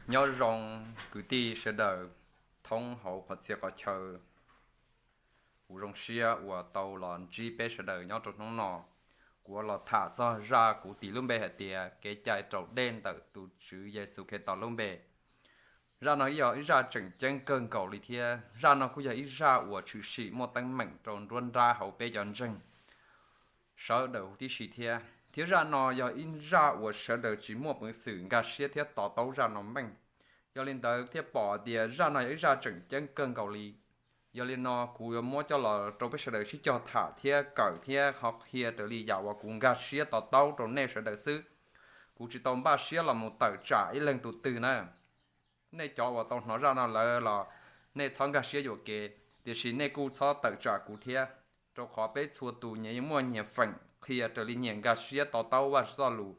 Nyob zoo kwv tij sawv daws thoob hauv qhov txhia qhov chaw. Kuv zoo siab uas tau los ntsib peb sawv daws nyob rau hnub no. Kuv los tham txog zaj kuv tis lub npe hais tias kev cai raus dej ntawm tus Tswv Yexus Khetos lub npe. Zaj no yog ib zaj tseem ceeb kawg nkaus li thiab zaj no kuj yog ib zaj uas tshwm sim muaj teeb meem rau nruab nrab hauv peb cov ntseeg sawv daws huv tib si thiab. Thiab zaj no yog ib zaj uas sawv daws tsis muaj peev xwm nkag siab thiab to taub zaj no meej. Yog li ntawd thiaj pom tias zaj no yog ib zaj tseem ceeb kawg nkaus li. Yog li no kuv yuav muab coj los rau peb sawv daws sib cog tham thiab kawm thiab ho qhia raws li yam uas kuv nkag siab to taub rau nej sawv daws xwb. Kuv tsis tau npaj siab los mus tawm tsam ib leeg tus twg na. Nej cov uas tau hnov zaj no lawm los nej txhob nkag siab yuam kev, tiam sis nej kuj txhob tawm tsam kuv thiab, rau qhov peb txhua tus nyias yeej muaj nyias feem qhia raws li nyias nkag siab to taub Vajtswv txoj lus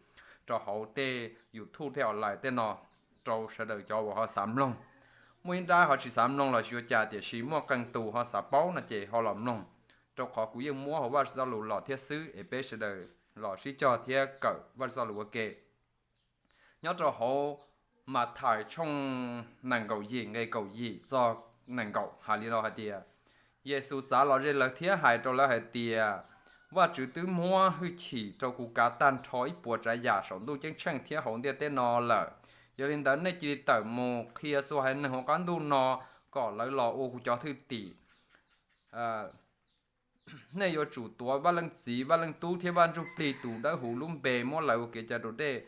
rau hauv tej YouTube tej online tej no rau sawv daws cov uas ho xav mloog. Muaj ib nrab ho tsis xav mloog los tsis ua cas, tiam sis muaj qee tus ho xav paub no ces ho los mloog, rau qhov kuv yeej muab hauv Vajtswv txoj lus los thiab xwb es peb sawv daws los sib cog thiab kawm Vajtswv txoj lus ua ke. Nyob rau hauv Mathais tshooj nees nkaum yim nqe kaum yim txog nees nkaum hais li no hais tias, Yexus txav los ze lawv thiab hais rau lawv hais tias, Vajtswv twb muab hwj chim rau kuv kav tag nrho ib puas tsav yam saum ntuj ceeb tsheej thiab hauv ntiaj teb no lawm. Yog li ntawd nej cia li tawm mus qhia txhua haiv neeg hauv qab ntuj no kom lawv los ua kuv cov thwj tim. Nej yuav tsum tuav Vaj Leej Txiv, Vaj Leej Tub thiab Vaj Ntsujplig tus Dawbhuv lub npe muab lawv ua kev cai raus dej.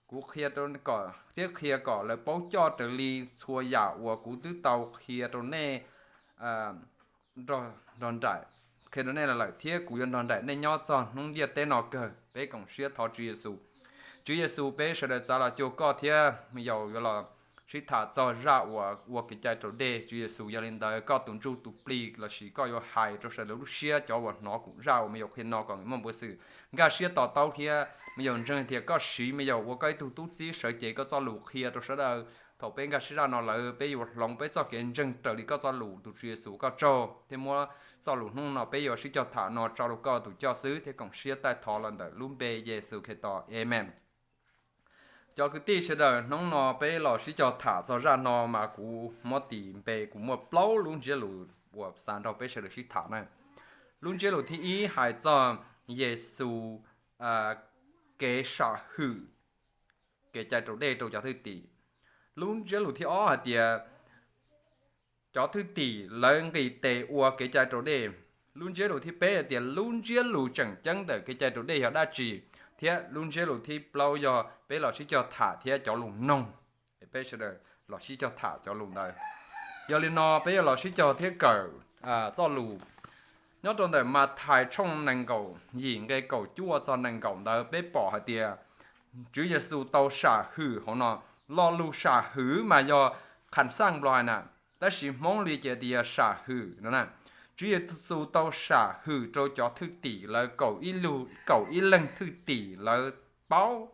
Kuv qhia rau kom, thiab qhia kom lawv paub coj raws li txhua yam uas kuv twb tau qhia rau nej, nrog nraim, qhia rau nej lawm thiab kuv yuav nrog nraim nej nyob txog hnub ntiaj teb no kawg. Peb koom siab thov Tswv Yexus. Tswv Yexus, peb sawv daws txav los cuag koj thiab me yaus yuav los sib tham txog zaj uas ua kev cai raus dej. Tswv Yexus, yog li ntawd koj tus ntsuj tus plig lossis koj yuav hais rau sawv daws lub siab, cov uas hnov kuv zaj uas me yaus qhia no kom muaj peev xwm nkag siab to taub thiab me yaus ntseeg tias koj siv me yaus ua koj ib tug tub txib sawv cev koj txoj lus qhia rau sawv daws. Thaum peb nkag siab zaj no lawm peb yuav hloov peb txoj kev ntseeg raws li koj txoj lus. Tus Tswv Yexus, koj tsaug thiab muab txoj lus hnub no peb yuav sib cog tham no tso rau koj tus coj xwb thiab koom siab taij thov los ntawm lub npe Yexus Khetos, Amees. Cov kwv tij sawv daws, hnub no peb los sib cog tham txog zaj no mas kuv muab tis npe, kuv muaj plaub lub ntsiab lus uas xav nrog peb sawv daws sib tham na. Lub ntsiab lus thib ib hais txog Yexus kev sam hwm kev cai raus dej rau cov thwj tim. Lub ntsiab lus thib ob hais tias cov thwj tim lawv nqis tes ua kev cai raus dej. Lub ntsiab lus thib peb hais tias lub ntsiab lus tseem ceeb ntawm kev cai raus dej yog dab tsi, thiab lub ntsiab lus thib plaub yog peb los sib cog tham thiab cov lus noog, peb sawv daws los sib cog tham cov lus ntawd. Yog li no peb yuav los sib cog thiab kawm txoj lus nyob rau ntawm Mathais tshooj nees nkaum yim nqe kaum cuaj txog nees nkaum ntawd peb pom hais tias Tswv Yexus tau sam hwm hauv no. Lo lus sam hwm mas yog kham xaj nplog hais na, tab sis Hmoob li ces tias sam hwm no na. Tswv Yexus tau sam hwm rau cov thwj tim lawv kaum ib lug, kaum ib leeg thwj tim lawv paub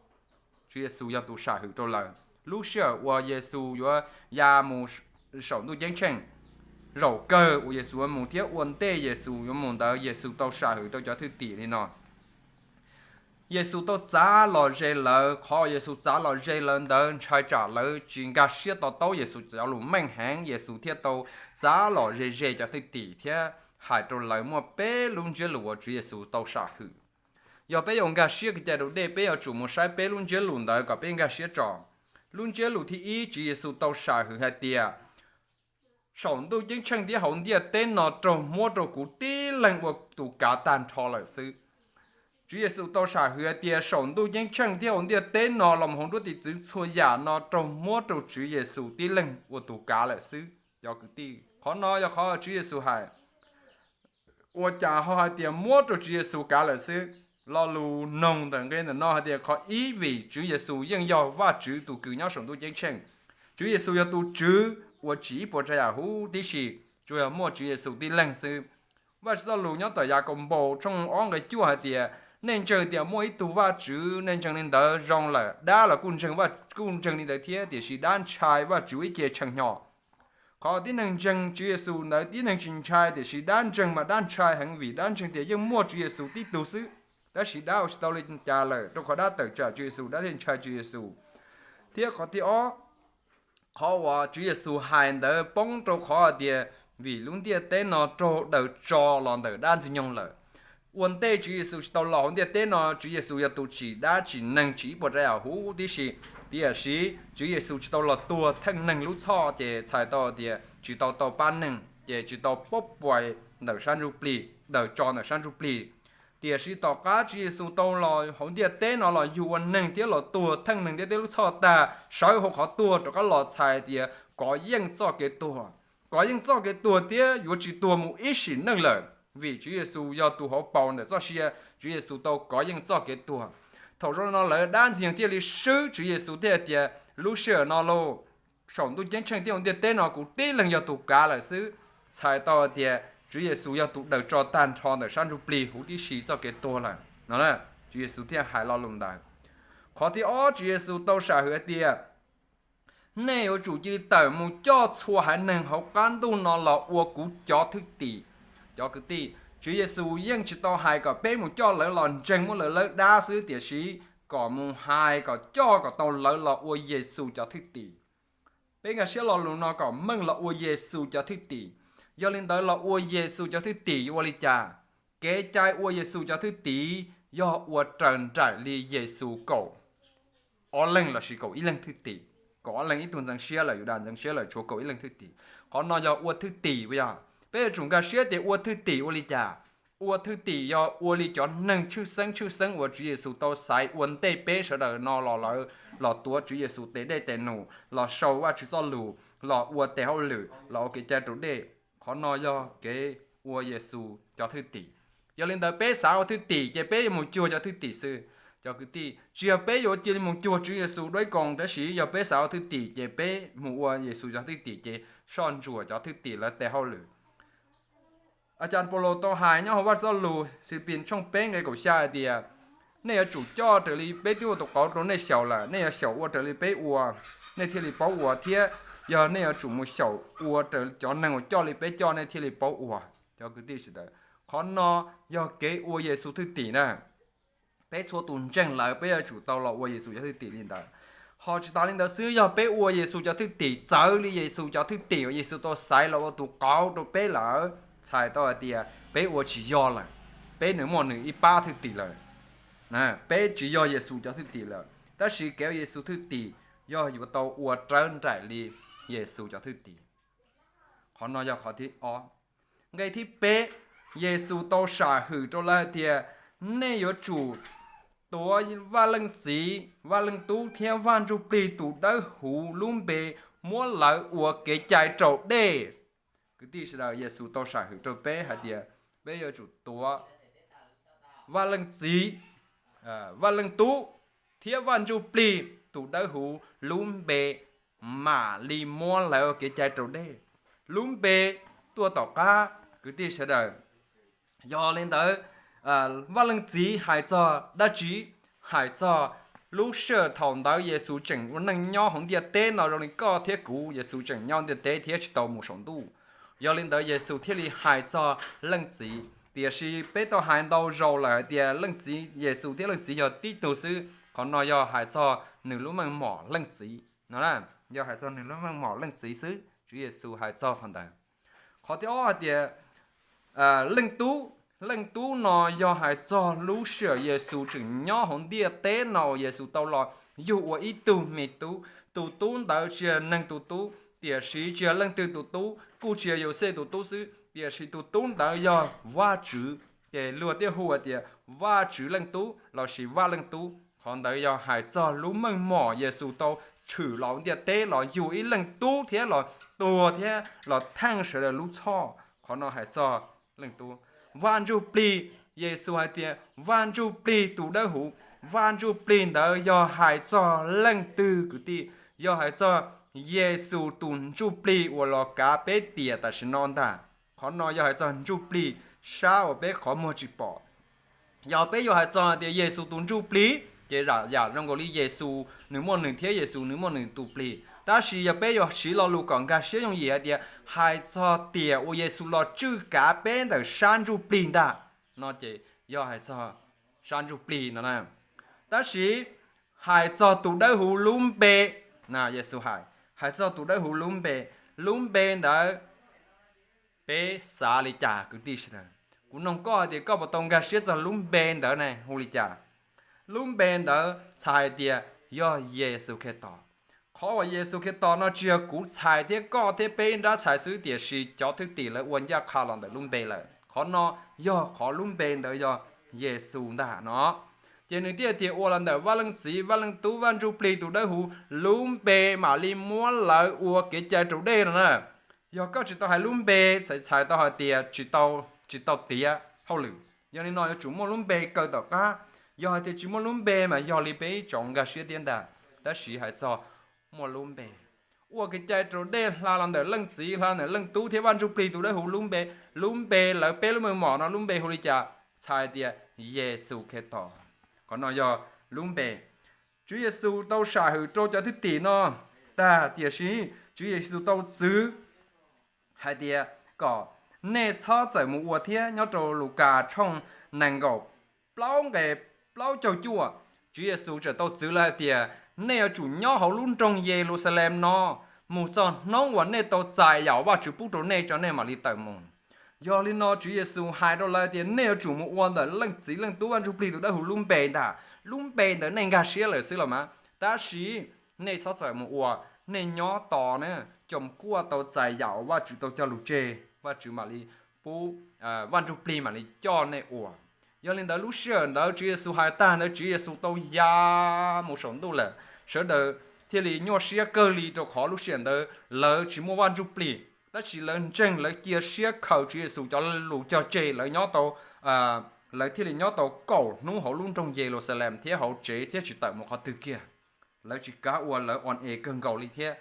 Tswv Yexus yog tus sam hwm rau lawv. Lub sij hawm uas Yexus yuav ya mus saum ntuj ceeb tsheej, zaum kawg uas Yexus yuav mus thiab ua ntej Yexus yuav mus ntawd Yexus tau sam hwm rau cov thwj tim li no. Yexus tau txav los ze lawv, qhov uas Yexus txav los ze lawv ntawd ntshai tsam lawv tsis nkag siab to taub Yexus cov lus meej heev, Yexus thiaj tau txav los ze ze cov thwj tim thiab hais rau lawv muaj peb lub ntsiab lus uas Tswv Yexus tau sam hwm. Yog peb yuav nkag siab kev cai raus dej, peb yuav tsum mus saib peb lub ntsiab lus ntawd kom peb nkag siab tso. Lub ntsiab lus thib ib, Tswv Yexus tau sam hwm hais tias, saum ntuj ceeb tsheej thiab hauv ntiaj teb no raug muab rau kuv tib leeg ua tus kav tag nrho lawm xwb. Tswv Yexus tau sam hwm hais tias saum ntuj ceeb tsheej thiab hauv ntiaj teb no los mus hauv nruab tiv txwv txhua yam no raug muab rau Tswv Yexus tib leeg ua tus kav lawm xwb. Cov kwv tij, qhov no yog qhov Tswv Yexus hais. Ua cas ho hais tias muab rau Tswv Yexus kav lawm xwb? Lo lus noog ntawm nqe ntawm no hais tias qhov ib, vim Tswv Yexus yeej yog Vajtswv tus kws nyob saum ntuj ceeb tsheej. Tswv Yexus yog tus Tswv uas tsim ib puas tsav yam huv tib si, tsuas yog muaj Tswv Yexus tib leeg xwb. Vajtswv txoj lus nyob tom Yakaunpaus tshooj ob nqe cuaj hais tias, nej ntseeg tias muaj ib tug Vajtswv, nej ntseeg li ntawd zoo lawm, dab los kuj ntseeg, kuj ntseeg li ntawd thiab, tiam sis dab ntshai Vajtswv ib ce tshee hnyo. Qhov tib neeg ntseeg Tswv Yexus ntawd tib neeg tsis ntshai, tiam sis dab ntseeg mas dab ntshai heev vim dab ntseeg tias yeej muaj Tswv Yexus tib tug xwb. Tab sis dab ua tsis tau li cas lawm, rau qhov dab tawm tsam Tswv Yexus, dab thiaj ntshai Tswv Yexus. Thiab qhov thib ob, qhov uas Tswv Yexus hais ntawd poob rau qhov hais tias vim lub ntiaj teb no raug daws tso los ntawm dab Ntxwg Nyoog lawm. Ua ntej Tswv Yexus tsis tau los hauv ntiaj teb no, Tswv Yexus yog tus tsim dab tsim neeg tsim ib puas tsav yam huv tib si. Tiam sis Tswv Yexus tsis tau los tuag theej neeg lub txhoj ces txhais tau tias tsis tau tau pab neeg ces tsis tau pab puas ntawm sab ntsuj plig, daws tso ntawm sab ntsuj plig. Tiam sis tom qab Tswv Yexus tau los hauv ntiaj teb no los yug ua neeg thiab los tuag theej neeg ntiaj teb lub txhoj tag, sawv hauv qhov tuag rov qab los txhais tias kov yeej txoj kev tuag. Kov yeej txoj kev tuag thiab yuav tsis tuag mus ib sim neej lawm, vim Tswv Yexus yog tus hauv paus ntawm txoj sia. Tswv Yexus tau kov yeej txoj kev tuag. Thaum zoo no lawm dab Ntxwg Nyoog thiaj li swb Tswv Yexus thiaj tias, lub sij hawm no lauj, saum ntuj ceeb tsheej thiab hauv ntiaj teb no kuv tib leeg yog tus kav lawm xwb. Txhais tau tias Tswv Yexus yog tus daws tso tag nrho ntawm sab ntsuj plig huv tib si txoj kev tuag lawm no. Tswv Yexus thiaj hais lo lus ntawd. Qhov thib ob Tswv Yexus tau sam hwm hais tias, nej yuav tsum cia li tawm mus coj txhua haiv neeg hauv qab ntuj no los ua kuv cov thwj tim. Cov kwv tij, Tswv Yexus yeej tsis tau hais kom peb mus coj lawv los ntseeg muab lawv lawb dab xwb, tiam sis kom mus hais kom coj kom tau lawv los ua Yexus cov thwj tim. Peb nkag siab lo lus no kom meej los ua Yexus cov thwj tim. Yog li ntawd los ua Yexus cov thwj tim yuav ua li cas? Kev cai ua Yexus cov thwj tim yog ua raws nraim li Yexus kaum ob leeg lossis kaum ib leeg thwj tim. Kaum ob leeg ib tug ntxeev siab lawm, Yudas ntxeev siab lawm, tshuav kaum ib leeg thwj tim. Qhov no yog ua thwj tim puas yog? Peb yuav tsum nkag siab tias ua thwj tim ua li cas? Ua thwj tim yog ua li cov neeg tshwj xeeb tshwj xeeb uas Tswv Yexus tau xaiv ua ntej peb sawv daws no los lawv los tuav Tswv Yexus tes dej tes num, los sau Vajtswv txoj lus, los ua tes hauj lwm, los ua kev cai raus dej. Qhov no yog kev ua Yexus cov thwj tim. Yog li ntawd peb xav ua thwj tim ces peb yuav mus cuag cov thwj tim xwb. Cov kwv tij, tsis yog peb yuav cia li mus cuag Tswv Yexus dua ib koos, tab sis yog peb xav ua thwj tim ces peb mus ua Yexus cov thwj tim ces soj ntsuam cov thwj tim lawv tes hauj lwm. Aj cas Paulus tau hais nyob hauv Vajtswv txoj lus Xis Pis tshooj peb nqe kaum xya hais tias, nej yuav tsum coj raws li peb twb ua tus qauv rau nej xyaum lawm, nej yuav xyaum ua raws li peb ua, nej thiaj li paub ua, thiab yog nej yuav tsum mus xyaum ua raws cov neeg uas coj li peb coj, nej thiaj li paub ua. Cov kwv tij sawv daws, qhov no yog kev ua Yexus thwj tim na. Peb txhua tus ntseeg lawm peb yuav tsum tau los ua Yexus cov thwj tim li ntawd. Ho tsis tas li ntawd xwb, yog peb ua Yexus cov thwj tim txawv li Yexus cov thwj tim uas Yexus tau xaiv los ua tus qauv rau peb lawm, txhais tau hais tias peb ua tsis yog lawm, peb nws muaj nws ib pab thwj tim lawm. Peb tsis yog Yexus cov thwj tim lawm, tab sis kev ua Yexus thwj tim yog yuav tau ua rawv nraim li Yexus cov thwj tim. Qhov no yog qhov thib ob. Nqe thib peb, Yexus tau sam hwm rau lawv hais tias, nej yuav tsum tuav Vaj Leej Txiv, Vaj Leej Tub thiab Vaj Ntsuj Plig tus dawb huv lub npe muab lawv ua kev cai raus dej. Kwv tij sawv daws, Yexus tau sam hwm rau peb hais tias peb yuav tsum tuav Vaj Leej Txiv, Vaj Leej Tub thiab Vaj Ntsuj Plig tus dawb huv lub npe mam li muab lawv ua kev cai raus dej. Lub npe tuaj tom qab, kwv tij sawv daws. Yog li ntawd, Vaj Leej Txiv hais txog dab tsi? Hais txog lub sij hawm thaum ntawd Yexus tseem ua neej nyob hauv ntiaj teb no zoo li koj thiab kuv, Yexus tseem nyob ntiaj teb thiab tsis tau mus saum ntuj. Yog li ntawd Yexus thiaj li hais txog Leej Txiv. Tiam sis peb tau hais ntau zaus lawm hais tias Leej Txiv, Yexus thiab Leej Txiv yog tib tug xwb. Qhov no yog hais txog nws lub meej mom Leej Txiv no, yog hais txog nws lub meej mom Leej Txiv xwb, Tswv Yexus hais txog qhov ntawd. Qhov thib ob hais tias Leej Tub, Leej Tub no yog hais txog lub sij hawm Yexus tseem nyob hauv ntiaj teb no uas Yexus tau los yug ua ib tug me tub. Tus tub ntawd tsis yog neeg tus tub, tiam sis tsis yog leej twg tus tub, kuj tsis yog Yauxej tus tub xwb, tiam sis tus tub ntawd yog Vajtswv. Ces luag thiaj hu hais tias Vajtswv Leej Tub lossis Vaj Leej Tub. Qhov ntawd yog hais txog lub meej mom Yexus tau tshwm los ntiaj teb los yug ib leej tub thiab los tuag thiab los theej sawv daws lub txhoj. Qhov no hais txog Leej Tub. Vaj Ntsuj Plig, Yexus hais tias Vaj Ntsuj Plig tus dawb huv. Vaj Ntsuj Plig ntawd yog hais txog leej twg kwv tij? Yog hais txog Yexus tus Ntsuj Plig uas los kav peb tiam tam sim no ntag. Qhov no yog hais txog Ntsuj Plig sab uas peb qhov muag tsis pom. Yog peb yuav hais txog tias Yexus tus Ntsuj Plig ces yam zoo nkaus li Yexus nws muaj nws thiab Yexus nws muaj nws tus plig. Tab sis yog peb yuav siv lo lus kom nkag siab yooj yim hais tias hais txog tiam uas Yexus los tswj kav peb ntawm sab ntsuj plig ntag no ces yog hais txog sab ntsuj plig no na. Tab sis hais txog tus dawb huv lub npe, Yexus hais, hais txog tus dawb huv lub npe, lub npe ntawd peb xav li cas kwv tij sawv daws? Kuv noog koj hais tias koj puas tau nkag siab txog lub npe ntawd ne hu li cas? Lub npe ntawd txhais hais tias yog Yexus Khetos. Qhov uas Yexus Khetos no tsis yog kuv txhais thiab koj thiab peb ib nrab txhais xwb, tiam sis cov thwj tim lawv ua ncaj qha los ntawm lub npe lawm. Qhov no yog qhov lub npe ntawd yog Yexus ntag no. Ces nws thiaj tias ua los ntawm Vaj Leej Txiv, Vaj Leej Tub, Vaj Ntsuj Plig tus dawb huv, lub npe mam li muab lawv ua kev cai raus dej no na. Yog koj tsis tau hais lub npe, txhais txhais tau hais tias tsis tau, tsis tau tiav hauj lwm. Yog li no yuav tsum muaj lub npe kaw tom qab. Yog hais tias tsis muaj lub npe mas yog li peb ib tsoom nkag siab tiab ntag. Tab sis hais txog muaj lub npe, ua kev cai raus dej hla los ntawm Leej Txiv, hla los ntawm Leej Tub thiab Vaj Ntsuj Plig tus dawb huv lub npe, lub npe lawv peb lub meej mom no lub npe hu li cas? Txhais tias Yexus Khetos. Qhov no yog lub npe. Tswv Yexus tau sam hwm rau cov thwj tim no tag, tiam sis Tswv Yexus tau txwv hais tias kom nej txhob txawm mus ua thiab. Nyob rau Lukas tshooj nees nkaum plaub nqe plaub caug cuaj, Tswv Yexus tseem tau txwv lawv hais tias nej yuav tsum nyob hauv lub nroog Yeluxalees no mus txog hnub uas nej tau txais yam uas Vajtswv pub rau nej tso nej mam li tawm mus. Yog li no Tswv Yexus hais rau lawv tias nej yuav tsum mus ua ntawm Leej Txiv, Leej Tub, Vaj Ntsuj Plig tus dawb huv lub npe ntag. Lub npe ntawd nej nkag siab lawm xwb los mas, tab sis nej txhob txawm mus ua, nej nyob tos na, cov quaj tau txais yam uas Vajtswv tau cog lus tseg, Vajtswv mam li pub, Vaj Ntsuj Plig mam li coj nej ua. Yog li ntawd lub sij hawm ntawd Tswv Yexus hais tag ntawd Tswv Yexus tau ya mus saum ntuj lawm. Sawv daws thiaj li nyuaj siab kawg li rau qhov lub sij hawm ntawd lawv tsis muaj Vaj Ntsuj Plig, tab sis lawv ntseeg, lawv cia siab khaws Tswv Yexus cov lus cog tseg, lawv nyob tau, lawv thiaj li nyob tau kaum hnub hauv lub nroog Yeluxalees thiab hauv tsev thiab tsis tawm mus qhov twg kiag. Lawv tsis kav ua, lawv o e kawg nkaus li thiab.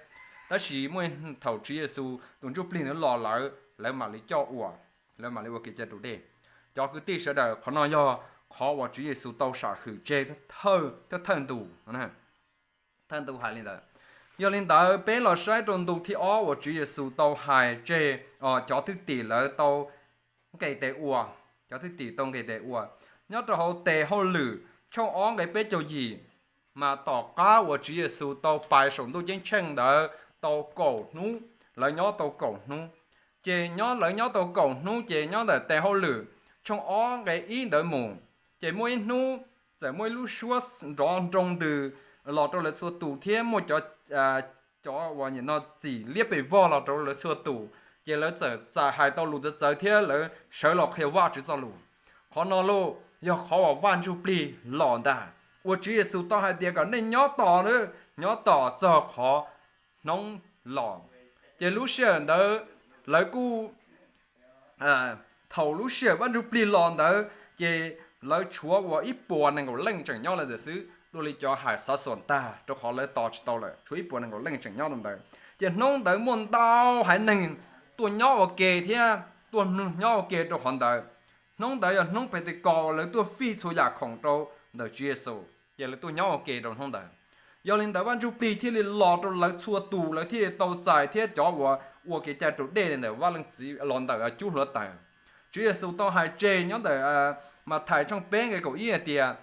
Tab sis muaj thaum Tswv Yexus tus Ntsuj Plig ntawd los lawm, lawv mam li coj ua, lawv mam li ua kev cai raus dej. Cov kwv tij sawv daws, qhov no yog qhov uas Tswv Yexus tau sam hwm tseg thawj thawj ntu, thawj ntu hais li ntawd. Yog li ntawd peb los saib rau ntu thib ob uas Tswv Yexus tau hais tseg cov thwj tim lawv tau nqes tes ua, cov thwj tim tau nqes tes ua. Nyob rau hauv tes hauj lwm tshooj ob nqe peb caug yim, mas tom qab uas Tswv Yexus tau pais saum ntuj ceeb tsheej ntawd tau kaum hnub, lawv nyob tau kaum hnub. Ces nyob lawv nyob tau kaum hnub ces nyob ntawm tes hauj lwm tshooj ob nqe ib ntawd mus, ces muaj ib hnub txawm muaj ib lub suab nrov nroo ntws los rau lawv txhua tus thiab muaj cov, cov uas nim no txim liab pes vog los rau lawv txhua tus, ces lawv txawm txais hais tau lus txawv txawv thiab lawv sawv los qhia Vajtswv txoj lus. Qhov no los yog qhov uas Vaj Ntsuj Plig los ntag, uas Tswv Yexus tau hais tias kom nej nyob tos, nyob tos txog qhov hnub los. Ces lub sij hawm ntawd lawv kuj, thaum lub sij hawm Vaj Ntsuj Plig los ntawd ces lawv tshuav uas ib puas nees nkaum leej tseem nyob lawm ntawm xwb, dua li cov hais xov xuam tag rau qhov lawv tos tsis tau lawm, tshuav ib puas nees nkaum leej tseem nyob rau ntawd. Ces hnub ntawd muaj ntau haiv neeg tuaj nyob ua ke thiab tuaj mloog nyob ua ke rau qhov ntawd. Hnub ntawd yog hnub Pentekos lawv tuaj fij txhua yam khoom rau ntawm Tswv Yexus, ces lawv tuaj nyob ua ke rau hnub ntawd. Yog li ntawd Vaj Ntsuj Plig thiaj li los rau lawv txhua tus, lawv thiaj li tau txais thiab cov uas ua kev cai raus dej li ntawm Vaj Leej Txiv los ntawm cub hluav taws. Tswv Yexus tau hais tseg nyob ntawm Mathais tshooj peb nqe kaum ib hais tias,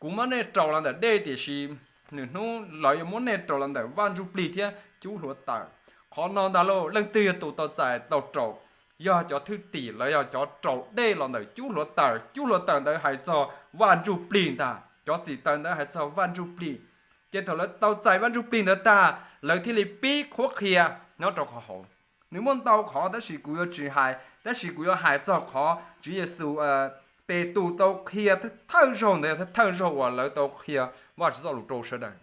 kuv muab nej raus los ntawm dej, tiam sis nws hnub lawv yuav muab nej raus los ntawm Vaj Ntsuj Plig thiab cub hluav taws. Qhov no ntag lauj, leej twg yog tus tau txais tau raus? Yog cov thwj tim, lawv yog cov raus dej los ntawm cub hluav taws. Cub hluav taws ntawd hais txog Vaj Ntsuj Plig ntag, cov txim taws ntawd hais txog Vaj Ntsuj Plig. Ces thaum lawv tau txais Vaj Ntsuj Plig ntawd tag, lawv thiaj li pib qhuab qhia nyob rau qhov hauv. Nws muaj ntau qhov tab sis kuv yuav tsis hais, tab sis kuv yuav hais txog qhov Tswv Yexus, Petus tau qhia thawj zaug ntawd, thawj zaug uas lawv tau qhia Vajtswv txoj lus rau sawv daws.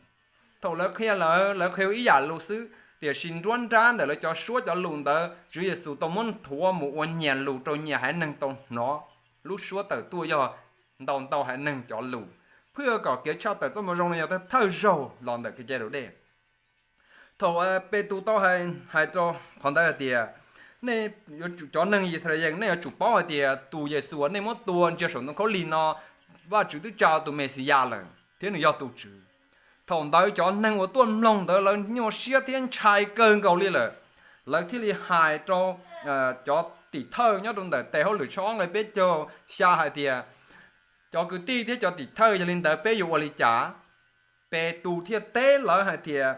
Thaum lawv qhia lawv, lawv qhia ib yam lus xwb, tiam sis nruab nrab ntawm lawv cov suab cov lus ntawd Tswv Yexus tau muab nthuav mus ua nyias lus rau nyias haiv neeg tau hnov. Lub suab tawm tuaj yog ntau ntau haiv neeg cov lus, phwj kom kev tshaj tawm txoj moo zoo no yog thawj zaug los ntawm kev cai raus dej. Thaum Petus tau hais rau qhov ntawd hais tias, nej, cov neeg Yixalayees, nej yuav tsum paub hais tias tus Yexus uas nej muab tua ntsia saum ntoo khaub lig no, Vajtswv twb tsa tus Mexiyas lawm thiab nws yog tus Tswv. Thaum ntawd cov neeg uas tuaj mloog ntawd lawv nyuaj siab thiab ntshai kawg nkaus li lawm. Lawv thiaj li hais rau cov tim thawj nyob rau ntawm tes hauj lwm tshooj ob nqe peb caug xya hais tias, cov kwv tij thiab cov tim thawj, yog li ntawd peb yuav ua li cas? Petus thiaj teb lawv hais tias,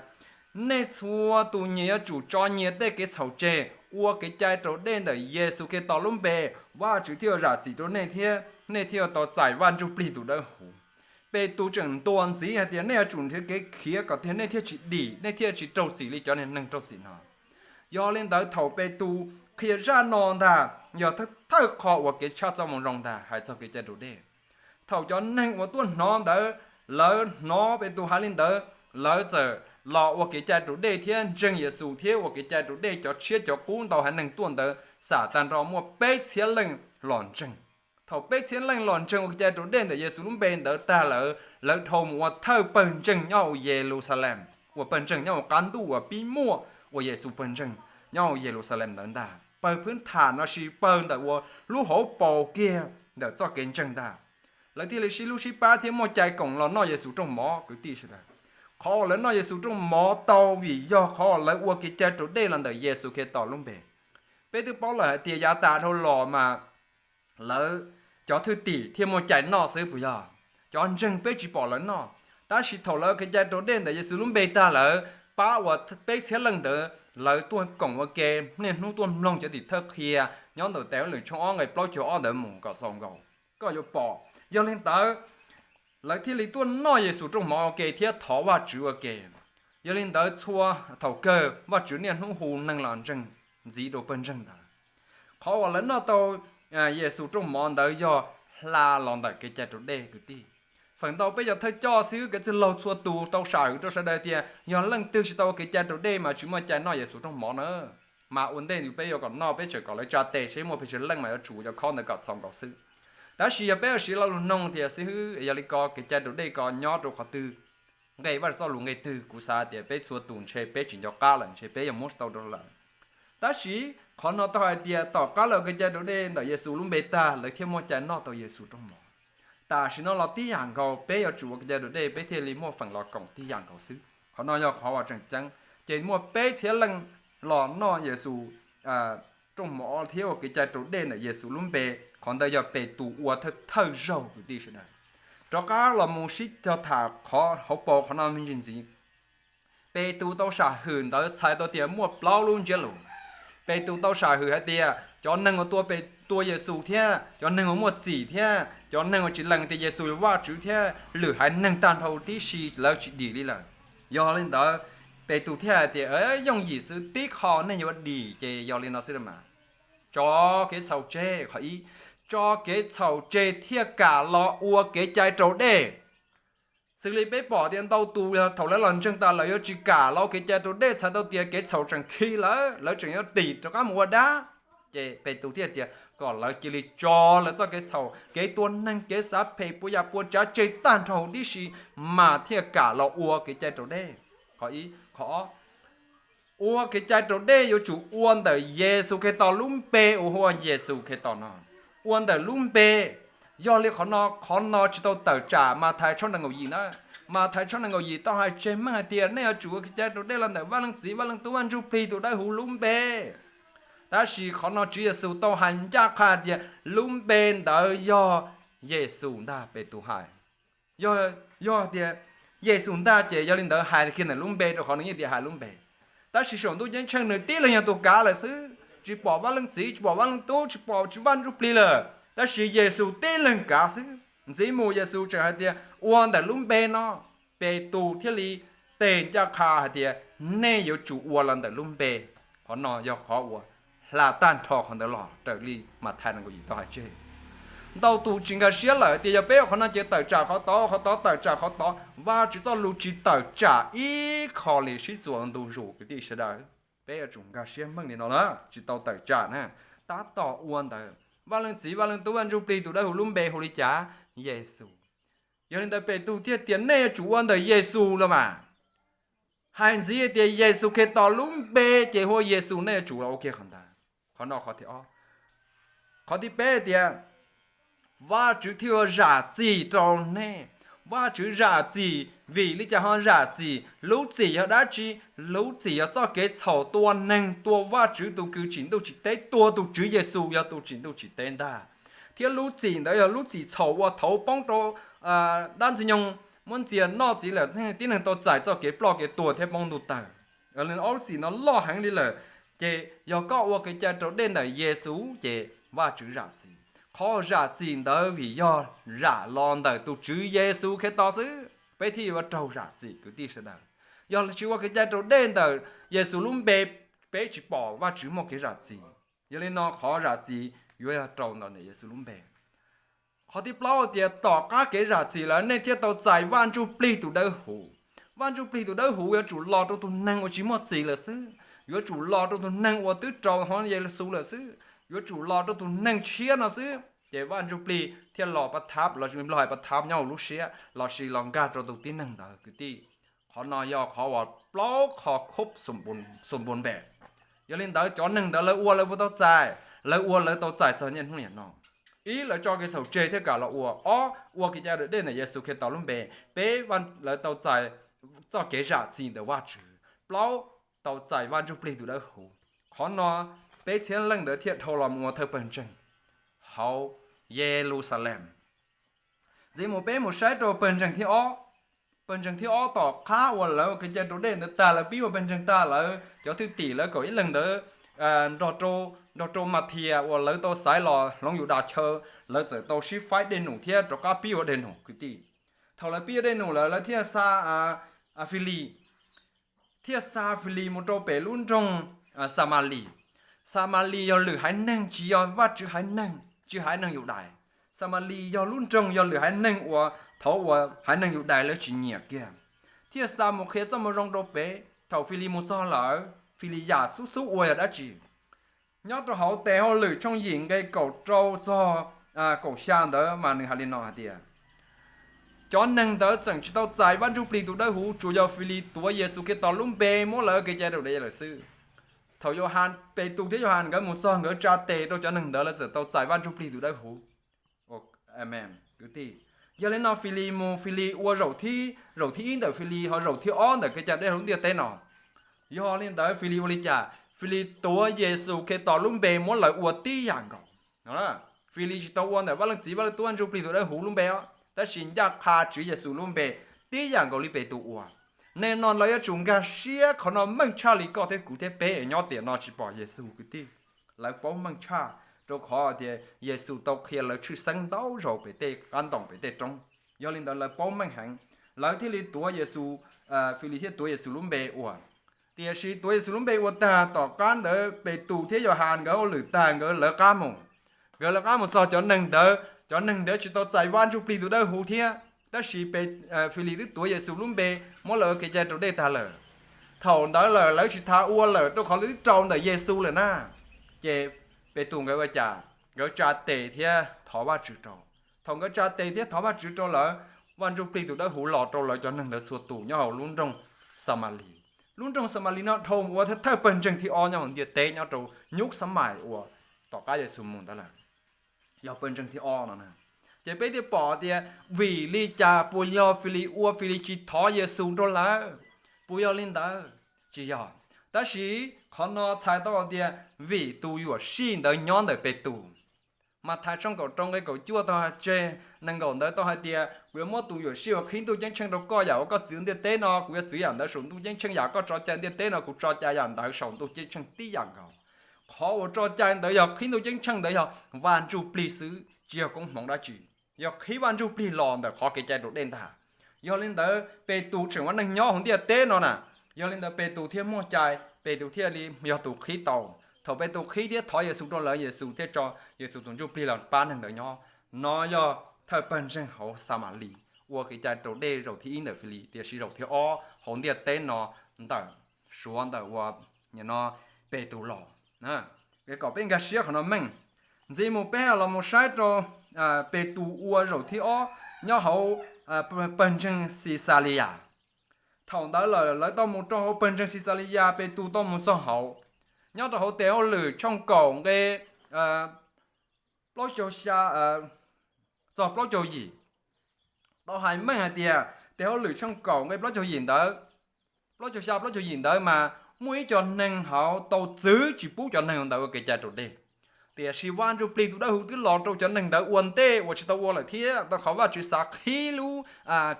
Nej txhua tus nyias yuav tsum tso nyias tej kev txhaum tseg, ua kev cai raus dej ntawm Yexus Khetos lub npe, Vajtswv thiaj yuav zam txim rau nej thiab nej thiaj yuav tau txais Vaj Ntsujplig tus Dawbhuv. Petus tseem ntuas ntxiv hais tias nej yuav tsum nrhiav kev khiav kom tiag nej thiaj tsis dim, nej thiaj tsis raug txim li cov niag neeg raug txim no. Yog li ntawd thaum Petus qhia zaj no ntag, yog thawj qhov uas kev tshaj txoj moo zoo ntag hais txog kev cai raus dej. Thaum cov neeg uas tuaj hnov ntawd, lawv hnov Petus hais li ntawd, lawv txawm los ua kev cai raus dej thiab ntseeg Yexus thiab ua kev cai raus dej. Cov tshiab cov qub ntau haiv neeg tuaj ntawd xam tag nrho muaj peb txhiab leej los ntseeg. Thaum peb txhiab leej los ntseeg ua kev cai raus dej ntawm Yexus lub npe ntawd tag lawm, lawv dhau mus ua thawj pawg ntseeg nyob hauv Yeluxalees, ua pawg ntseeg nyob hauv qab ntuj uas pib muaj ua Yexus pawg ntseeg nyob hauv Yeluxalees ntawd ntag. Pawg phwb tham no sis pawg ntawm uas lub hauv paus kiag ntawm txoj kev ntseeg ntag. Lawv thiaj li sib hlub sib pab thiab muaj cai koom los noj Yexus rooj mov kwv tij sawv daws. Qhov uas lawv noj Yexus rooj mov tau vim yog qhov uas lawv ua kev cai raus dej los ntawm Yexus Khetos lub npe. Peb twb paub lawm hais tias yav tas dhau los mas lawv cov thwj tim thiaj muaj cai noj xwb puas yog? Cov ntseeg peb tsis pom lawv noj. Tab sis thaum lawv ua kev cai raus dej ntawm Yexus lub npe tag lawm, pab uas peb txhiab leej ntawd lawv tuaj koom ua ke, niaj hnub tuaj mloog cov tim thawj qhia nyob ntawm Tes Hauj Lwm tshooj ob nqe plaub caug ob ntawd mus kom xaus nkaus, koj yuav pom. Yog li ntawd, lawv thiaj li tuaj noj Yexus rooj mov ua ke thiab thov Vajtswv ua ke. Yog li ntawd txhua thaum kawg Vajtswv niaj hnub hu neeg los ntseeg ntxiv rau pawg ntseeg ntawd. Qhov uas lawv noj tau Yexus rooj mov ntawd yog hla los ntawm kev cai raus dej kwv tij. Feem ntau peb cov thawj coj xib hwb kev txwj laug txhua tus tau sam hwm rau sawv daws tias yog leej twg tsis tau ua kev cai raus dej mas tsis muaj cai noj Yexus rooj mov na. Mas ua ntej ntawd peb yuav kom noj, peb tseem kom lawv tsa tes seb muaj pes tsawg leej mas yuav tsum cov khob ntawd kom txaus nkaus xwb. Tab sis yog peb ua siv lo lus noog tias xib hwb, yog li ko kev cai raus dej ko nyob rau qhov twg, nqe Vajtswv txoj lus nqe twg, kuv xav tias peb txhua tus ntshe peb tsis nco qab lawm, ntshe peb yuav muab tsis tau rau lawm. Tab sis qhov no tau hais tias tom qab lawv ua kev cai raus dej ntawm Yexus lub npe tag lawv thiaj muaj cai noj tau Yexus rooj mov. Tam sim no los tib yam nkaus, peb yuav tsum ua kev cai raus dej peb thiaj li muaj feem los koom tib yam nkaus xwb. Qhov no yog qhov uas tseem ceeb. Ces muaj peb txhiab leej los noj Yexus rooj mov thiab ua kev cai raus dej ntawm Yexus lub npe. Qhov ntawd yog Petus ua thawj thawj zaug kwv tij sawv daws. Rov qab los mus sib cog tham qhov hauv paus qhov no me ntsis ntxiv. Petus tau sam hwm ntawd txhais tau tias muaj plaub lub ntsiab lus. Petus tau sam hwm hais tias cov neeg uas tua Yexus thiab cov neeg uas muaj txim thiab cov neeg uas tsis lees tias Yexus yog Vajtswv thiab lwm haiv neeg tag nrho tib si lawv tsis dim li lawm. Yog li ntawd, Petus thiaj hais tias yooj yim xwb, tib qho nej yuav dim ces yog li no xwb mas. Tso kev txhaum tseg, qhov ib, tso kev txhaum tseg thiaj kam los ua kev cai raus dej. Xws li peb pom tias ntau tus thaum lawv los ntseeg tas lawv yuav tsis kam los ua kev cai raus dej txhais tau tias kev txhaum tseem khi lawv, lawv tseem yuav dim rov qab mus ua dab. Ces Petus thiaj tias kom lawv cia li tso lawv txoj kev txhaum, kev tua neeg, kev xav phem, puas yam puas tsav tseg tag nrho huv tib si mas thiaj kam los ua kev cai raus dej. Qhov ib, qhov ob, ua kev cai raus dej yuav tsum ua ntawm Yexus Khetos lub npe uas hu ua Yexus Khetos no. Ua ntawm lub npe. Yog li qhov no, qhov no tsis tau tawm tsam Mathais tshooj nees nkaum yim na. Mathais tshooj nees nkaum yim tau hais tseg meej hais tias nej yuav tsum ua kev cai raus dej los ntawm Vaj Leej Txiv, Vaj Leej Tub, Vaj Ntsujplig tus Dawbhuv lub npe. Tab sis qhov no Tswv Yexus tau hais ncaj qha tias lub npe ntawd yog Yexus ntag, Petus hais. Yog tias Yexus ntag ces yog li ntawd hais kiag ntawm lub npe rau qhov nws yeej tias hais lub npe. Tab sis saum ntuj ceeb tsheej nws tib leeg yog tus kav lawm xwb, tsis pom Vaj Leej Txiv, tsis pom Vaj Leej Tub, tsis pom tsis Vaj Ntsujplig lawm, tab sis Yexus tib leeg kav xwb. Ntxiv mus Yexus tseem hais tias ua ntawm lub npe no, Petus thiaj li teg ncaj qha hais tias nej yuav tsum ua los ntawm lub npe. Qhov no yog qhov uas hla tag nrho qhov ntawd los raws li Mathais nees nkaum yim tau hais tseg. Ntau tus tsis nkag siab lawm tias yog peb ua qhov no ces tawm tsam qhov tod, qhov tod tawm tsam qhov tod. Vajtswv txoj lus tsis tawm tsam ib qho li sib txuas ntu zus kwv tij sawv daws. Peb yuav tsum nkag siab meej li no na, tsis tau tawm tsam na. Tab tom ua ntawm Vaj Leej Txiv, Vaj Leej Tub, Vaj Ntsujplig tus Dawbhuv lub npe hu li cas? Yexus. Yog li ntawd Petus thiaj tias nej yuav tsum ua ntawm Yexus los mas. Hais ntxiv tias Yexus Khetos lub npe ces hu ua Yexus, nej yuav tsum los ua kiag qhov ntawd. Qhov no qhov thib ob. Qhov thib peb tias Vajtswv thiaj ua zam txim rau nej. Vajtswv zam txim, vim li cas ho zam txim? Lub txim yog dab tsi? Lub txim yog txoj kev txhaum tua neeg, tua Vajtswv tus kws tsim ntuj tsim teb, tua tus Tswv Yexus yog tus tsim ntuj tsim teb ntag. Thiab lub txim ntawd yog lub txim txhaum uas thaud poob rau dab ntxwg nyoog, muab ntxias noj txiv lawm, tib neeg tau txais txoj kev ploj kev tuag thiab poob ntuj tawg. Ob lub txim no loj heev li lawm. Ces yog koj ua kev cai raus dej ntawm Yexus ces Vajtswv zam txim. Qhov zam txim ntawd vim yog zam los ntawm tus Tswv Yexus Khetos xwb peb thiaj yuav raug zam txim kwv tij sawv daws. Yog tsis ua kev cai raus dej ntawm Yexus lub npe, peb tsis pom Vajtswv muaj kev zam txim. Yog li no qhov zam txim yuav yog raus ntawm Yexus lub npe. Qhov thib plaub tias tom qab kev zam txim lawm nej thiaj tau txais Vaj Ntsujplig tus Dawbhuv. Vaj Ntsujplig tus Dawbhuv yuav tsum los rau tus neeg uas tsis muaj txim lawm xwb, yuav tsum los rau tus neeg uas twb raug hov Yexus lawm xwb, yuav tsum los rau tus neeg tshiab no xwb ces Vaj Ntsujplig thiaj los pa thab, los Nplog hais pa thab nyob hauv lub siab lossis los nkag rau tus tib neeg ntawd kwv tij. Qhov no yog qhov uas plaub qhov khub xum npun npe. Yog li ntawd cov neeg ntawd lawv ua lawv puas tau txais? Lawv ua lawv tau txais txog niaj hnub niam no. Ib, lawv tso kev txhaum tseg thiab kam los ua. Ob, ua kev cai raus dej ntawm Yexus Khetos lub npe. Peb, lawv tau txais txoj kev zam txim ntawm Vajtswv. Plaub, tau txais Vaj Ntsujplig tus Dawbhuv. Qhov no peb txhiab leej ntawd thiaj dhau los mus ua thawj pawg ntseeg hauv Yeluxalees. Ntxiv mus peb mus saib rau pawg ntseeg thib ob. Pawg ntseeg thib ob tom qab uas lawv ua kev cai raus dej ntawd tag, lawv pib ua pawg ntseeg tag, lawv cov thwj tim lawv kaum ib leeg ntawd nrog rau Mathias uas lawv tau xaiv los hloov Yudas chaw, lawv txawm tau sib faib dej num thiab rov qab pib ua dej num kwv tij. Thaum lawv pib ua dej num lawm lawv thiaj xa Filis thiaj xa Filis mus rau pem lub nroog Xamalis. Xamalis yog lwm haiv neeg, tsis yog Vajtswv haiv neeg, tsis haiv neeg Yudais. Xamalis yog lub nroog, yog lwm haiv neeg uas thaum uas haiv neeg Yudais lawv tsis nyiam kiag. Thiaj xa mus qhia txoj moo zoo rau pem. Thaum Filis mus txog lawm, Filis yam xub xub ua yog dab tsi? Nyob rau hauv Tes Hauj Lwm tshooj yim nqe kaum rau txog kaum xya ntawd mas nws hais li no hais tias, cov neeg ntawd tseem tsis tau txais Vaj Ntsujplig tus Dawbhuv, tsuas yog Filis tuav Yexus Khetos lub npe muab lawv ua kev cai raus dej lawm xwb. Thaum Yauhas, Petus thiab Yauhas nkawd mus txog nkawd tsa tes rau cov neeg ntawd lawv txawm tau txais Vaj Ntsujplig tus Dawbhuv. Kwv tij, yog li no Filis mus, Filis ua zaum thib, zaum thib ib ntawm Filis ho zaum thib ob ntawm kev cai raus dej hauv ntiaj teb no. Yog li ntawd Filis ua li cas? Filis tuav Yexus Khetos lub npe muab lawv ua tib yam nkaus. Filis tsis tau ua ntawm Vaj Leej Txiv, Vaj Leej Tub, Vaj Ntsujplig tus Dawbhuv lub npe os, tab sis ncaj qha Tswv Yexus lub npe tib yam nkaus li Petus ua. Nim no lawv yuav tsum nkag siab, qhov no meej tshaj li koj thiab kuv thiab peb nyob tiam no tsis pom Yexus kwv tij. Lawv paub meej tshaj, rau qhov tias Yexus tau qhia lawv tshwj xeeb ntau zaus pem tej qab ntoos pem tej roob. Yog li ntawd lawv paub meej heev, lawv thiaj li tuav Yexus, Filis thiaj tuav Yexus lub npe ua. Tiam sis tuav Yexus lub npe ua tag, tom qab ntawd Petus thiab Yauhas nkawd hauj lwm tag nkawd lawv qab mus. Nkawd lawv qab mus txog cov neeg ntawd, cov neeg ntawd tsis tau txais Vaj Ntsujplig tus Dawbhuv thiab, tab sis Filis twb tuav Yexus lub npe muab lawv ua kev cai raus dej tag lawm. Thaum ntawd lawm lawv tsis tas ua lawm rau qhov lawv twb raus ntawm Yexus lawm na. Ces Petus nkawd ua cas? Nkawd tsa tes thiab thov Vajtswv rau. Thaum nkawd tsa tes thiab thov Vajtswv rau lawm, Vaj Ntsujplig tus Dawbhuv los rau lawv cov neeg ntawd txhua tus nyob hauv lub nroog Xamalis. Lub nroog Xamalis no dhau ua thawj pawg ntseeg thib ob nyob hauv ntiaj teb nyob rau nyuj xab mais uas tom qab Yexus mus ntawd lawm. Yog pawg ntseeg thib ob no. Ces peb thiaj pom tias vim li cas puas yog Filis ua, Filis tsis thov Yexus rau lawv? Puas yog li ntawd? Tsis yog. Tab sis qhov no txhais tau tias vim tus yuam sij ntawd nyob ntawm Petus. Mathais tshooj kaum rau nqe kaum cuaj tau hais tseg, nees nkaum ntawd tau hais tias, kuv yuav muab tus yuam sij uas qhib ntuj ceeb tsheej rau koj yam uas koj txwv ntiaj teb no, kuv yuav txwv yam ntawd saum ntuj ceeb tsheej, yam koj tso cai ntiaj teb no kuv tso cai yam ntawd saum ntuj ceeb tsheej tib yam nkaus. Qhov uas tso cai ntawd yog qhib ntuj ceeb tsheej ntawd yog Vaj Ntsujplig xwb, tsis yog koob hmoov dab tsi. Yog qhib Vaj Ntsujplig los ntawm qhov kev cai raus dej ntag. Yog li ntawd Petus tseem ua neej nyob hauv ntiaj teb no na. Yog li ntawd Petus thiaj muaj cai, Petus thiaj li yog tus qhib tau. Thaum Petus qhib thiab thov Yexus rau lawv, Yexus thiaj tso Yexus tus Ntsujplig los pab neeg ntawd nyob. No yog thawj pawg ntseeg hauv Xamalis ua kev cai raus dej zaum thib ib ntawm Filis, tiam sis zaum thib ob hauv ntiaj teb no ntawm, suav ntawm uas no Petus los. Kom peb nkag siab qhov no meej. Ntxiv mus peb los mus saib rau Petus ua zaum thib ob nyob hauv pawg ntseeg Xixaliyas. Thaum ntawd lawm lawv tau mus rau hauv pawg ntseeg Xixaliyas, Petus tau mus txog hauv. Nyob rau hauv Tes Hauj Lwm tshooj kaum nqe plaub caug xya txog plaub caug yim, tau hais meej hais tias Tes Hauj Lwm tshooj kaum nqe plaub caug yim ntawd, plaub caug xya plaub caug yim ntawd mas muaj ib co neeg hauv tau txwv tsis pub cov neeg ntawd ua kev cai raus dej. Tiam sis Vaj Ntsujplig tus Dawbhuv twb los rau cov neeg ntawd ua ntej uas tsis tau ua lawm thiab, rau qhov Vajtswv xav qhib lub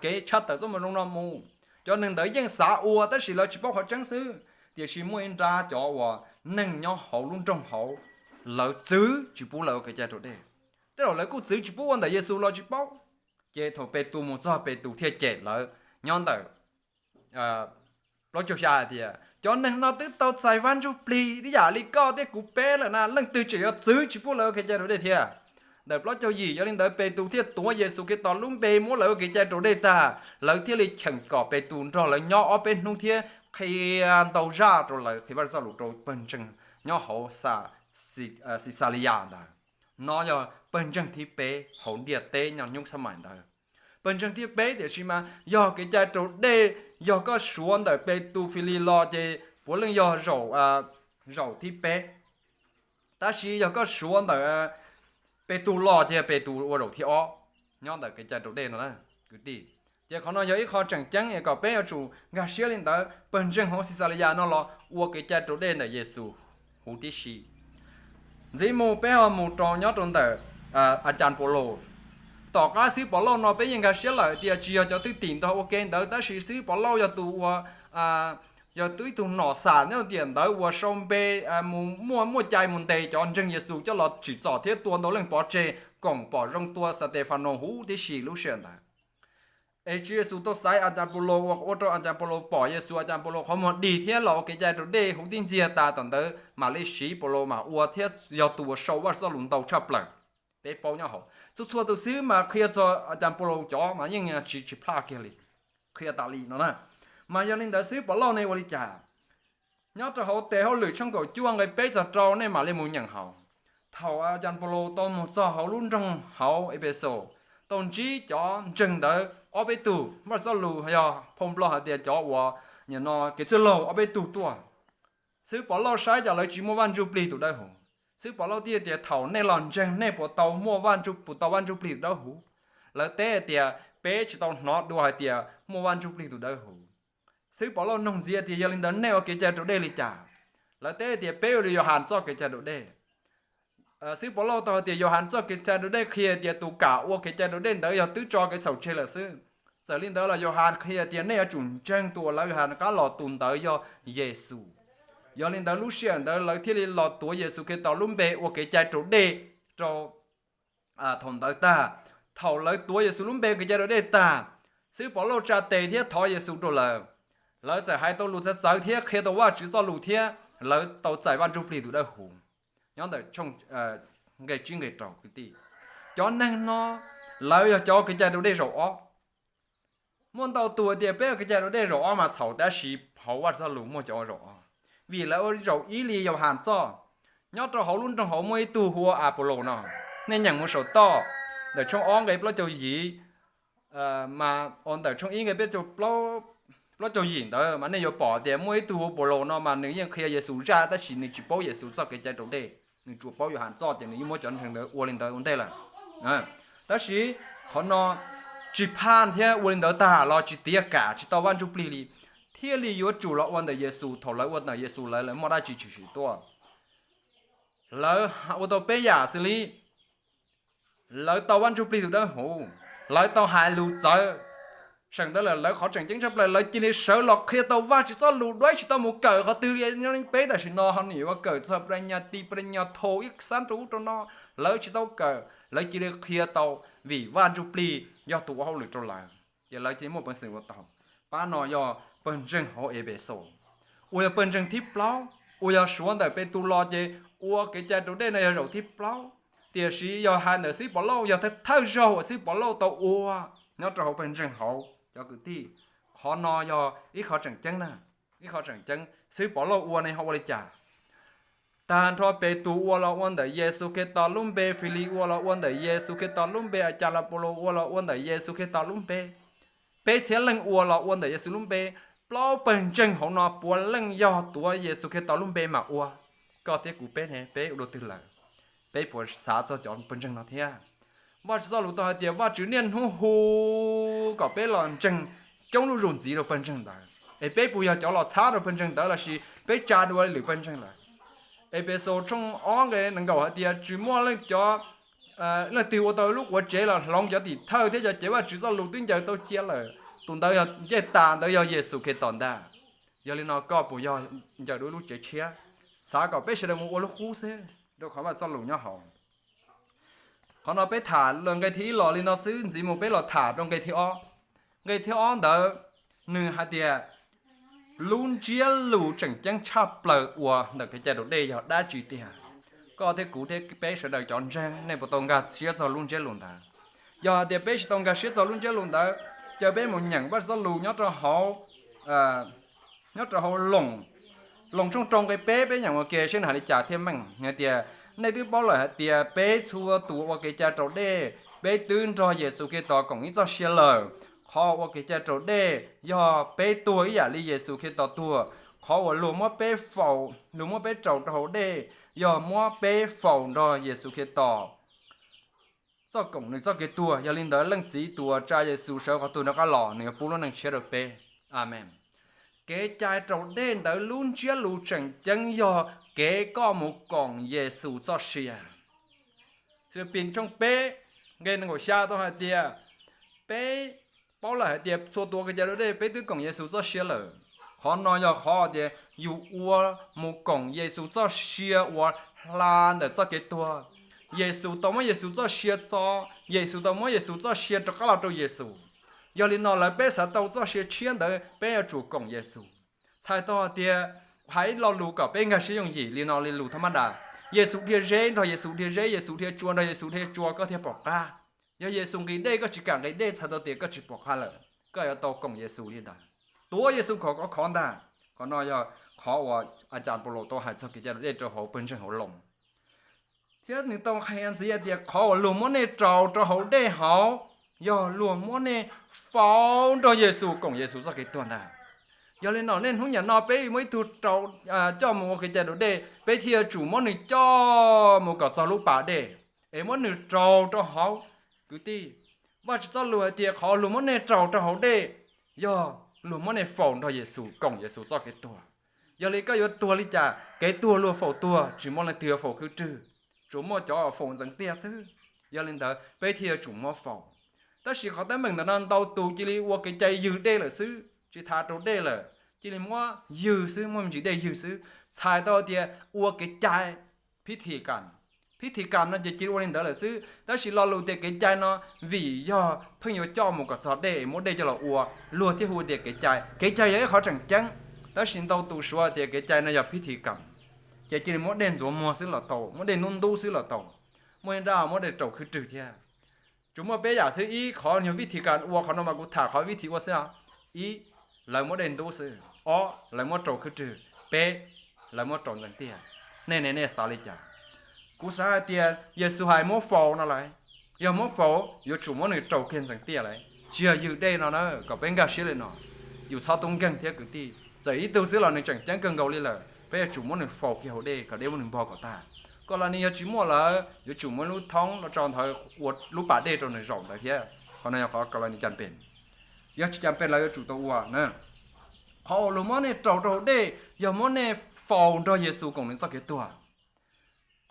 kev tshaj tawm txoj moo zoo no mus. Cov neeg ntawd yeej xav ua tab sis lawv tsis paub qhov tseeb xwb. Tiam sis muaj ib nrab cov uas neeg nyob hauv lub nroog hauv, lawv txwv tsis pub lawv ua kev cai raus dej. Tej zaum lawv kuj txwv tsis pub ua ntawm Yexus los tsis paub. Ces thaum Petus mus txog, Petus thiaj cem lawv nyob ntawm plaub caug xya hais tias, cov neeg no twb tau txais Vaj Ntsujplig ib yam li koj thiab kuv peb lawm na, leej twg tseem yuav txwv tsis pub lawv ua kev cai raus dej thiab? Ntawm plaub caug yim, yog li ntawd Petus thiaj tuav Yexus Khetos lub npe muab lawv ua kev cai raus dej tag, lawv thiaj li cheem kom Petus nrog lawv nyob ob peb hnub thiab qhia ntau zaj rau lawv, qhia Vajtswv txoj lus rau pawg ntseeg nyob hauv Xixaliyas ntawd. No yog pawg ntseeg thib peb hauv ntiaj teb nyob hnub xab mais ntawd. Pawg ntseeg thib peb tiam sis mas yog kev cai raus dej, yog koj suav ntawm Petus, Filis los ces puav leej yog zaum, zaum thib peb. Tab sis yog koj suav ntawm Petus los ces Petus ua zaum thib ob nyob ntawm kev cai raus dej no na, kwv tij. Ces qhov no yog ib qho tseem ceeb es kom peb yuav tsum nkag siab li ntawd. Pawg ntseeg hauv Xixaliyas no los ua kev cai raus dej ntawm Yexus huv tib si. Ntxiv mus peb ho mus rau nyob rau ntawm a cas Paulus. Tom qab xib Paulus no peb yeej nkag siab lawm tias tsis yog cov thwj tim nrog ua ke ntawd, tab sis xib Paulus yog tus uas yog tus ib tug nom xam nyob tiam ntawd uas sau npe mus muaj muaj cai mus ntes cov ntseeg Yexus coj los tsim txom thiab tua ntau leej pov tseg koom pom zoo tua Xatefanos huv tib si lub sij hawm ntawd. Es Tswv Yexus tau xaiv a cas Paulus ua, ua rau a cas Paulus pom Yexus, a cas Paulus qhov muag dig thiab los ua kev cai raus dej huv tib ntxiag tas, tom ntawd mam li siv Paulus mas ua thiab yog tus uas sau Vajtswv txoj lus ntau tshaj plaws. Peb paub nyob hauv txhua txhua tus xib mas qhia txog a cas Paulus cov mas yeej tsis tsis plaj kiag li, qhia tas li no na. Mas yog li ntawd xib Paulus ne ua li cas? Nyob rau hauv tes hauj lwm tshooj kaum cuaj nqe peb txog rau nej mam li mus nyeem hauv. Thaum a cas Paulus tau mus txog hauv lub nroog hauv Epexus, tau ntsib cov ntseeg ntawd ob peb tug, Vajtswv txoj lus yog phau Nplog hais tias cov uas nim no kev txwj laug ob peb tug tuaj. Xib Paulus saib cas lawv tsis muaj Vaj Ntsujplig tus dawb huv. Xib Paulus thiaj tias thaum nej los ntseeg nej puas tau muaj Vaj Ntsujplig tus dawb huv? Lawv teb tias peb tsis tau hnov dua hais tias muaj Vaj Ntsujplig tus dawb huv. Xib Paulus nug ntxiv tias yog li ntawd nej ua kev cai raus dej li cas? Lawv teb tias peb ua li Yauhas txoj kev cai raus dej. Xib Paulus tau hais tias Yauhas txoj kev cai raus dej qhia tias tus kam ua kev cai raus dej ntawd yog twb tso kev txhaum tseg lawm xwb. Txawm li ntawd los Yauhas qhia tias nej yuav tsum ntseeg tus uas lawv Yauhas qab los, tus ntawd yog Yexus. Yog li ntawd lub sij hawm ntawd lawv thiaj li los tuav Yexus Khetos lub npe ua kev cai raus dej rau thaum ntawd tag. Thaum lawv tuav Yexus lub npe ua kev cai raus dej tag, xib Paulus tsa tes thiab thov Yexus rau lawv. Lawv txawm hais tau lus txawv txawv thiab qhia tau Vajtswv txoj lus thiab lawv tau txais Vaj Ntsujplig tus dawb huv. Nyob ntawm nqe tsib nqe rau kwv tij. Cov neeg no lawv yog cov kev cai raus dej zaum ob. Muaj ntau tus tias peb ua kev cai raus dej zaum ob mas txhaum, tab sis hauv Vajtswv txoj lus muaj cov ua zaum ob, vim lawv ua zaum ib li Yauhas txoj. Nyob rau hauv lub nroog hauv muaj ib tug hu ua Apolus no, nej nyeem mus saum toj ntawm tshooj ob nqe plaub caug yim, mas ntawm tshooj ib nqe plaub caug yim ntawd mas nej yuav pom tias muaj ib tug hu ua Apolus no mas nws yeej qhia Yexus zaj tab sis nws tsis paub Yexus txoj kev cai raus dej, nws tsuas paub Yauhas txoj ces nws yeej muab cov ntseeg ntawd ua li ntawd ua ntej lawm. Tab sis qhov no tsis phaj thiab ua li ntawd tag los tsis tiav kam tsis tau Vaj Ntsujplig li, thiaj li yuav tsum los ua ntawm Yexus. Thaum lawv ua ntawm Yexus lawv, lawv muaj dab tsi tshwm sim tuaj? Lawv ua tau peb yam xws li lawv tau Vaj Ntsujplig tus dawb huv, lawv tau hais lus txawv. Seem ntawd lawm lawv qhov tseem ceeb tshaj plaws lawv cia li sawv los qhia tau Vajtswv txoj lus dua ib tsis tau mus kawm qhov twg li. Nyob li peb tam sim no ho nim yuav kawm txog pray nyas ti pray nyas thau ib xab rau ub rau no, lawv tsis tau kawm, lawv cia li qhia tau vim Vaj Ntsujplig yog tus ua hauj lwm rau lawv, ces lawv cia li muaj peev xwm ua tau. Pab no yog pawg ntseeg hauv Epexus uas yog pawg ntseeg thib plaub, uas yog suav ntawm Petus los ces ua kev cai raus dej no yog zaum thib plaub. Tiam sis yog hais ntawm xib Paulus yog thawj zaug uas xib Paulus tau ua nyob rau hauv pawg ntseeg hauv cov kwv tij. Qhov no yog ib qho tseem ceeb na, ib qho tseem ceeb. Xib Paulus ua ne ho ua li cas? Tag nrho Petus ua los ua ntawm Yexus Khetos lub npe, Filis ua los ua ntawm Yexus Khetos lub npe, a cas los Paulus ua los ua ntawm Yexus Khetos lub npe, peb txhiab leej ua los ua ntawm Yexus lub npe. Plaub pawg ntseeg hauv no puav leej yog tuav Yexus Khetos lub npe mas ua. Koj thiab kuv peb ne, peb ua dua twg lawm? Peb puas xav txog cov pawg ntseeg no thiab? Vajtswv txoj lus tau hais tias Vajtswv niaj hnub hu kom peb los ntseeg coob zuj zus ntxiv rau pawg ntseeg ntawd. Es peb puas yog cov los txhab rau pawg ntseeg ntawd lossis peb tsa dua lwm pawg ntseeg lawm? Epexus tshooj ob nqe nees nkaum hais tias tsis muaj leej cov leej twg ua tau lub quav tsev los hloov cov tim thawj thiab cov cev Vajtswv txoj lus twb ncaws tau cia lawm. Tus ntawd yog ncej tas ntawd yog Yexus Khetos ntag. Yog li no koj puas yog ncaws dua lub tsev tshiab? Xav kom peb sawv daws mus ua lub qub xwb rau qhov Vajtswv txoj lus nyob hauv. Qhov no peb tham nqe thib ib los li no xwb, ntxiv mus peb los tham rau nqe thib ob. Nqe thib ob ntawd nws hais tias lub ntsiab lus tseem ceeb tshaj plaws uas ntawm kev cai raus dej yog dab tsi tiag? Koj thiab kuv thiab peb sawv daws cov ntseeg, nej puas tau nkag siab txog lub ntsiab lus ntawd? Yog hais tias peb tsis tau nkag siab txog lub ntsiab lus ntawd, ces peb mus nyeem Vajtswv txoj lus nyob rau hauv nyob rau hauv Loos, Loos tshooj rau nqe peb, peb nyeem ua ke seb nws hais li cas thiab meej. Hais tias, nej twb paub lawm hais tias peb txhua tus ua kev cai raus dej, peb twb nrog Yexus Khetos koom ib txoj sia lawm. Qhov ua kev cai raus dej yog peb tuag ib yam li Yexus Khetos tuag. Qhov uas luag muab peb faus, luag muab peb raus rau hauv dej, yog muab peb faus nrog Yexus Khetos txoj koom nws txoj kev tuag. Yog li ntawd, Leej Txiv tus uas tsa Yexus sawv qhov tuag nrog qab los, nws yuav pub lub neej tshiab rau peb. Amees. Kev cai raus dej ntawd lub ntsiab lus tseem ceeb yog kev koj mus koom Yexus txoj sia. Pis tshooj peb nqe nees nkaum xya tau hais tias, peb paub lawm hais tias txhua tus ua kev cai raus dej peb twb koom Yexus txoj sia lawm. Qhov no yog qhov tias yus ua mus koom Yexus txoj sia uas hla ntawm txoj kev tuag. Yexus tau muab Yexus txoj sia txo, Yexus tau muab Yexus txoj sia rov qab los rau Yexus. Yog li no lawm peb xav tau txoj sia tshiab ntawd peb yuav tsum koom Yexus. Txhais tau hais tias, hais ib lo lus kom peb nkag siab yooj yim li no li lus thab mab das, Yexus dhia zeb nrog Yexus dhia zeb, Yexus dhia tsua nrog Yexus dhia tsua koj thiaj pom qab. Yog Yexus nqis dej koj tsis kam nqis dej txhais tau tias koj tsis pom qab lawm, koj yuav tau koom Yexus li ntawd. Tuav Yexus khov khov ntag. Qhov no yog qhov uas a cas Paulus tau hais txog kev cai raus dej rau hauv pawg ntseeg hauv Loos. Thiab nws tau hais ntxiv hais tias qhov uas luag muab nej raus rau hauv dej hauv, yog luag muab nej faus nrog Yexus koom Yexus txoj kev tuag ntag. Yog li no nej hnub nyoog no peb muaj ib tug raus, coj mus ua kev cai raus dej, peb thiaj yuav tsum muab nws coj mus kom txog lub pas dej, es muab nws raus rau hauv. Kwv tij, Vajtswv txoj lus hais tias qhov luag muab nej raus rau hauv dej, yog luag muab nej faus nrog Yexus koom Yexus txoj kev tuag. Yog li koj yuav tuag li cas, kev tuag luag faus tuag, tsis muaj leej twg yuav faus khwb rwg, tsuas muaj cov faus ntxeev tiag xwb. Yog li ntawd peb thiaj yuav tsum muab faus. Tab sis qhov teeb meem ntawm no ntau tus cia li ua kev cai ywg dej lawm xwb, tsis tas raus dej lawm, cia li muab ywg xwb, muab me ntsis dej ywg xwb, txhais tau tias ua kev cai, phib thi kam, phib thi kam no ces cia li ua li ntawd lawm xwb. Tab sis lo lus tias kev cai no, vim yog pheej yuav coj mus kom txog dej, muab dej coj los ua, luag thiaj hu tias kev cai. Kev cai yog ib qhov tseem ceeb, tab sis ntau tus suav tias kev cai no yog phib thi kam, ces cia li muab dej ntxuav muag xwb los tau, muab dej ntub ntub xwb los tau, muaj ib nrab muab dej raus khwb rwg thiab. Tsuas muaj peb yam xwb, ib qhov nyuag vib thi kam ua, qhov no mas kuv tham qhov vib thi ua xwb. Ib, lawv muab dej ntub xwb. Ob, lawv muab raus khwb rwg. Peb, lawv muab raus ntxeev tiag. Nej ne, nej xav li cas? Kuv xav hais tias Yexus hais muab faus no lawm, yog muab faus yuav tsum muab nws raus kiag ntxeev tiag lawm, tsis yog ywg dej no na, kom peb nkag siab li no. Yus txhob tub nkeeg thiab kwv tij, txawm ib tug xwb los nws tseem ceeb kawg nkaus li lawm, peb yuav tsum muab nws faus kiag hauv dej kom dej muab nws npog kom tag. Kom los nws yog tsis muaj lawm yuav tsum muab lub thoob los tso ntawd ua lub pas dej rau nws zaum ntawd thiab. Qhov no yog qhov kom los nws cas pes, yog tsis cas pes lawv yuav tsum tau ua na. Qhov uas luag muab nej raus rau hauv dej yog muab nej faus nrog Yexus koom nws txoj kev tuag.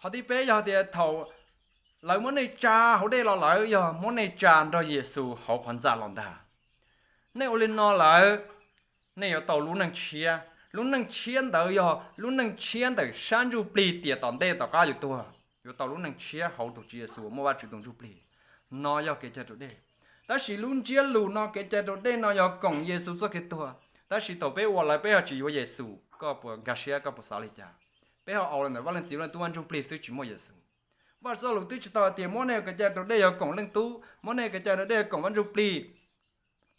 Qhov thib peb yog tias thaum lawv muab nej tsa hauv dej los lawm yog muab nej tsa nrog Yexus hauv qhov ntxa los ntag. Nej ua li no lawm, nej yuav tau lub neej tshiab. Lub neej tshiab ntawd yog lub neej tshiab ntawm sab ntsuj plig tiam tom ntej tom qab yus tuag, yuav tau lub neej tshiab hauv tus Tswv Yexus muaj Vajtswv tus ntsuj plig. No yog kev cai raus dej. Tab sis lub ntsiab lus no kev cai raus dej no yog koom Yexus txoj kev tuag. Tab sis thaum peb ua lawm peb ho tsis yuav Yexus, koj puas nkag siab, koj puas xav li cas? Peb ho ua li ntawm Vaj Leej Txiv, Vaj Leej Tub, Vaj Ntsuj Plig xwb tsis muaj Yexus. Vaj Txoj Lus twb tsis tau hais tias muab nej kev cai raus dej yog koom Leej Tub, muab nej kev cai raus dej yog koom Vaj Ntsuj Plig.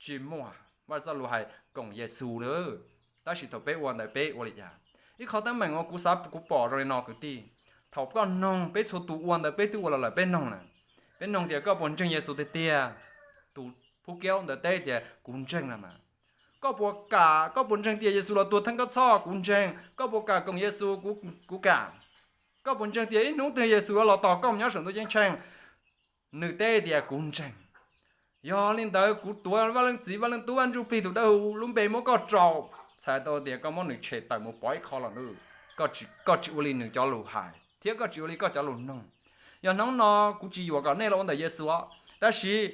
Tsis muaj, Vaj Txoj Lus hais koom Yexus lawm. Tab sis thaum peb ua ntawd peb ua li cas? Ib qhov teeb meem uas kuv xav kuv pom zoo li no kwv tij, thaum koj noog, peb txhua tus ua ntawd peb twb ua los lawm, peb noog na, peb noog tias koj puas ntseeg Yexus tiag tiag? Tus phub kiaub ntawd teb tias kuv ntseeg los mas. Koj puas kam, koj puas ntseeg tias Yexus los tuag theej koj txhoj? Kuv ntseeg. Koj puas kam koom Yexus? Kuv kam. Koj puas ntseeg tias ib hnub twg Yexus yuav los tos koj mus nyob saum ntuj ceeb tsheej? Nws teb tias kuv ntseeg. Yog li ntawd kuv tuav Vaj Leej Txiv, Vaj Leej Tub, Vaj Ntsuj Plig tus dawb huv lub npe muab koj rau, txhais tau tias koj muab nws tshem tawm mus pov ib qho los nawb. Koj tsis ua li nws cov lus hais thiab koj tsis ua li koj cov lus noog. Yog hnub no kuv tsis yuam kom nej los ua ntawm Yexus, tab sis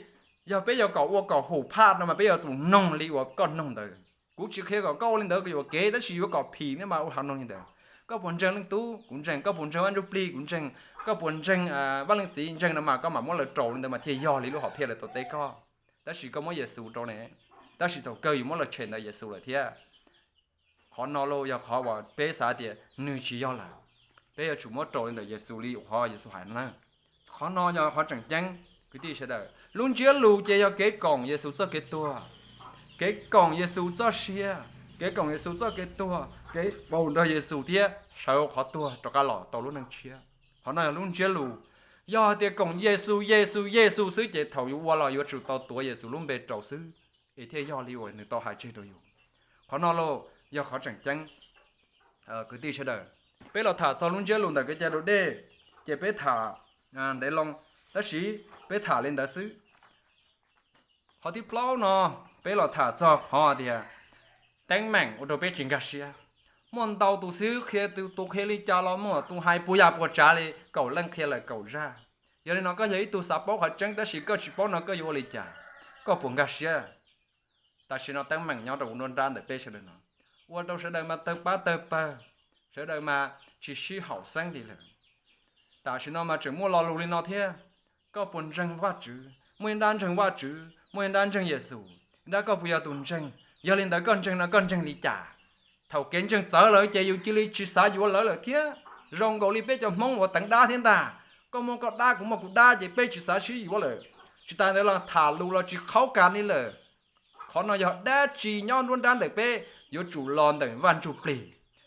yog peb yuav kom ua kom hum phaj no mas peb yuav tsum noog li uas koj noog ntawd. Kuv tsis qhia kom koj ua li ntawd yuam kev, tab sis yuav kom phim nej mas ua hav noog li ntawd. Koj puas ntseeg Leej Tub? Kuv ntseeg. Koj puas ntseeg Vaj Ntsujplig? Kuv ntseeg. Koj puas ntseeg Vaj Leej Txiv? Ntseeg no mas koj mam muab lawv rau li ntawd mas thiaj yog li lub hom phiaj lawv tau teb koj. Tab sis koj muab Yexus rau ne, tab sis thaum kawg yus muab los tshem ntawm Yexus lawm thiab. Qhov no los yog qhov uas peb xav tias nws tsis yog lawm. Peb yuav tsum muab rau li ntawm Yexus li qhov Yexus hais no na. Qhov no yog qhov tseem ceeb kwv tij sawv daws. Lub ntsiab lus ces yog kev koom Yexus txoj kev tuag, kev koom Yexus txoj sia, kev koom Yexus txoj kev tuag, kev faus nrog Yexus thiab sawv qhov tuag rov qab los tau lub neej tshiab. Qhov no yog lub ntsiab lus. Yog hais tias koom Yexus, Yexus, Yexus xwb ces thaum yus ua los yuav tsum tau tuav Yexus lub npe rau xwb, es thiaj yog li uas nws tau hais tseg rau yus. Qhov no los yog qhov tseem ceeb kwv tij sawv daws. Peb los tham txog lub ntsiab lus ntawm kev cai raus dej, ces peb tham ntev loo, tab sis peb tham li ntawd xwb. Qhov thib plaub no, peb los tham txog qhov tias teeb meem ua rau peb tsis nkag siab. Muaj ntau tus xib hwb qhia, tus qhia li cas los muaj, tus hais puas yam puas tsav li, kaum leej qhia lawm kaum zaj. Yog li no koj yog ib tug xav paub qhov tseeb tab sis koj tsis paub no koj yuav ua li cas? Koj puas nkag siab? Tam sim no teeb meem nyob rau hauv nruab nrab ntawm peb sawv daws no ua rau sawv daws mas tawg pab tawg pawg, sawv daws mas tsis sib haum xeeb li lawm. Tam sim no mas tseem muaj lo lus li no thiab. Koj puas ntseeg Vajtswv? Muaj ib nrab ntseeg Vajtswv, muaj ib nrab ntseeg Yexus, ib nrab koj puas yog tus ntseeg? Yog li ntawd koj ntseeg no koj ntseeg li cas? Thaum kev ntseeg txawv lawm ces yus cia li tsis xav yuav lawv lawm thiab. Zoo nkaus li peb cov Hmoob uas teev dab thiab ntag, koj muaj koj dab kuv muaj kuv dab ces peb tsis xav sib yuav lawm. Tsis tas ntawd los tham lus los tsis qhaub kas li lawm. Qhov no yog dab tsi nyob nruab nrab ntawm peb? Yuav tsum los ntawm Vaj Ntsujplig,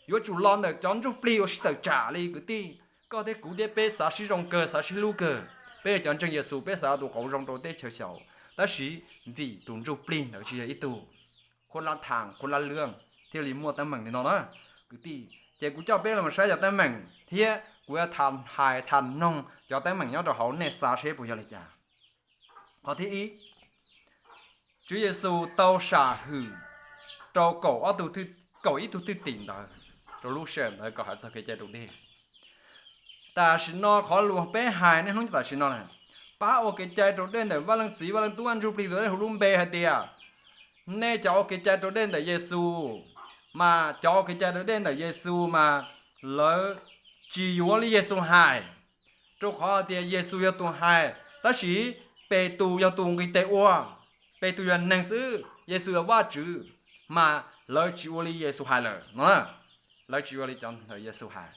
yuav tsum los ntawm cov ntsuj plig uas sib tawm tsam li kwv tij. Koj thiab kuv thiab peb xav sib zoo kawg, xav sib hlub kawg. Peb yog cov ntseeg Yexus peb xav tus qauv zoo rau teb chaws xyaum, tab sis vim tus ntsuj plig ntawd tsis yog ib tug, khuv la tham khuv la lwm thiaj li muaj teeb meem li no na kwv tij. Ces kuv coj peb los saib cov teeb meem thiab kuv yuav tham hais tham noog cov teeb meem nyob rau hauv nej xav seb puas yog li cas. Qhov thib ib, Tswv Yexus tau sam hwm rau kaum ob tug, kaum ib tug thwj tim ntawd rau lub sij hawm ntawd kom hais txog kev cai raus dej. Tam sim no qhov lus peb hais niaj hnub tam sim no na, pab ua kev cai raus dej ntawm Vaj Leej Txiv, Vaj Leej Tub, Vaj Ntsujplig tus dej hu lub npe hais tias nej cov ua kev cai raus dej ntawm Yexus, mas cov ua kev cai raus dej ntawm Yexus mas lawv tsis yuav li Yexus hais, rau qhov tias Yexus yog tus hais, tab sis Petus yog tus nqis tes ua. Petus yog neeg xwb, Yexus yog Vajtswv, mas lawv tsis ua li Yexus hais lawm no. Lawv tsis ua li cov ntawm Yexus hais.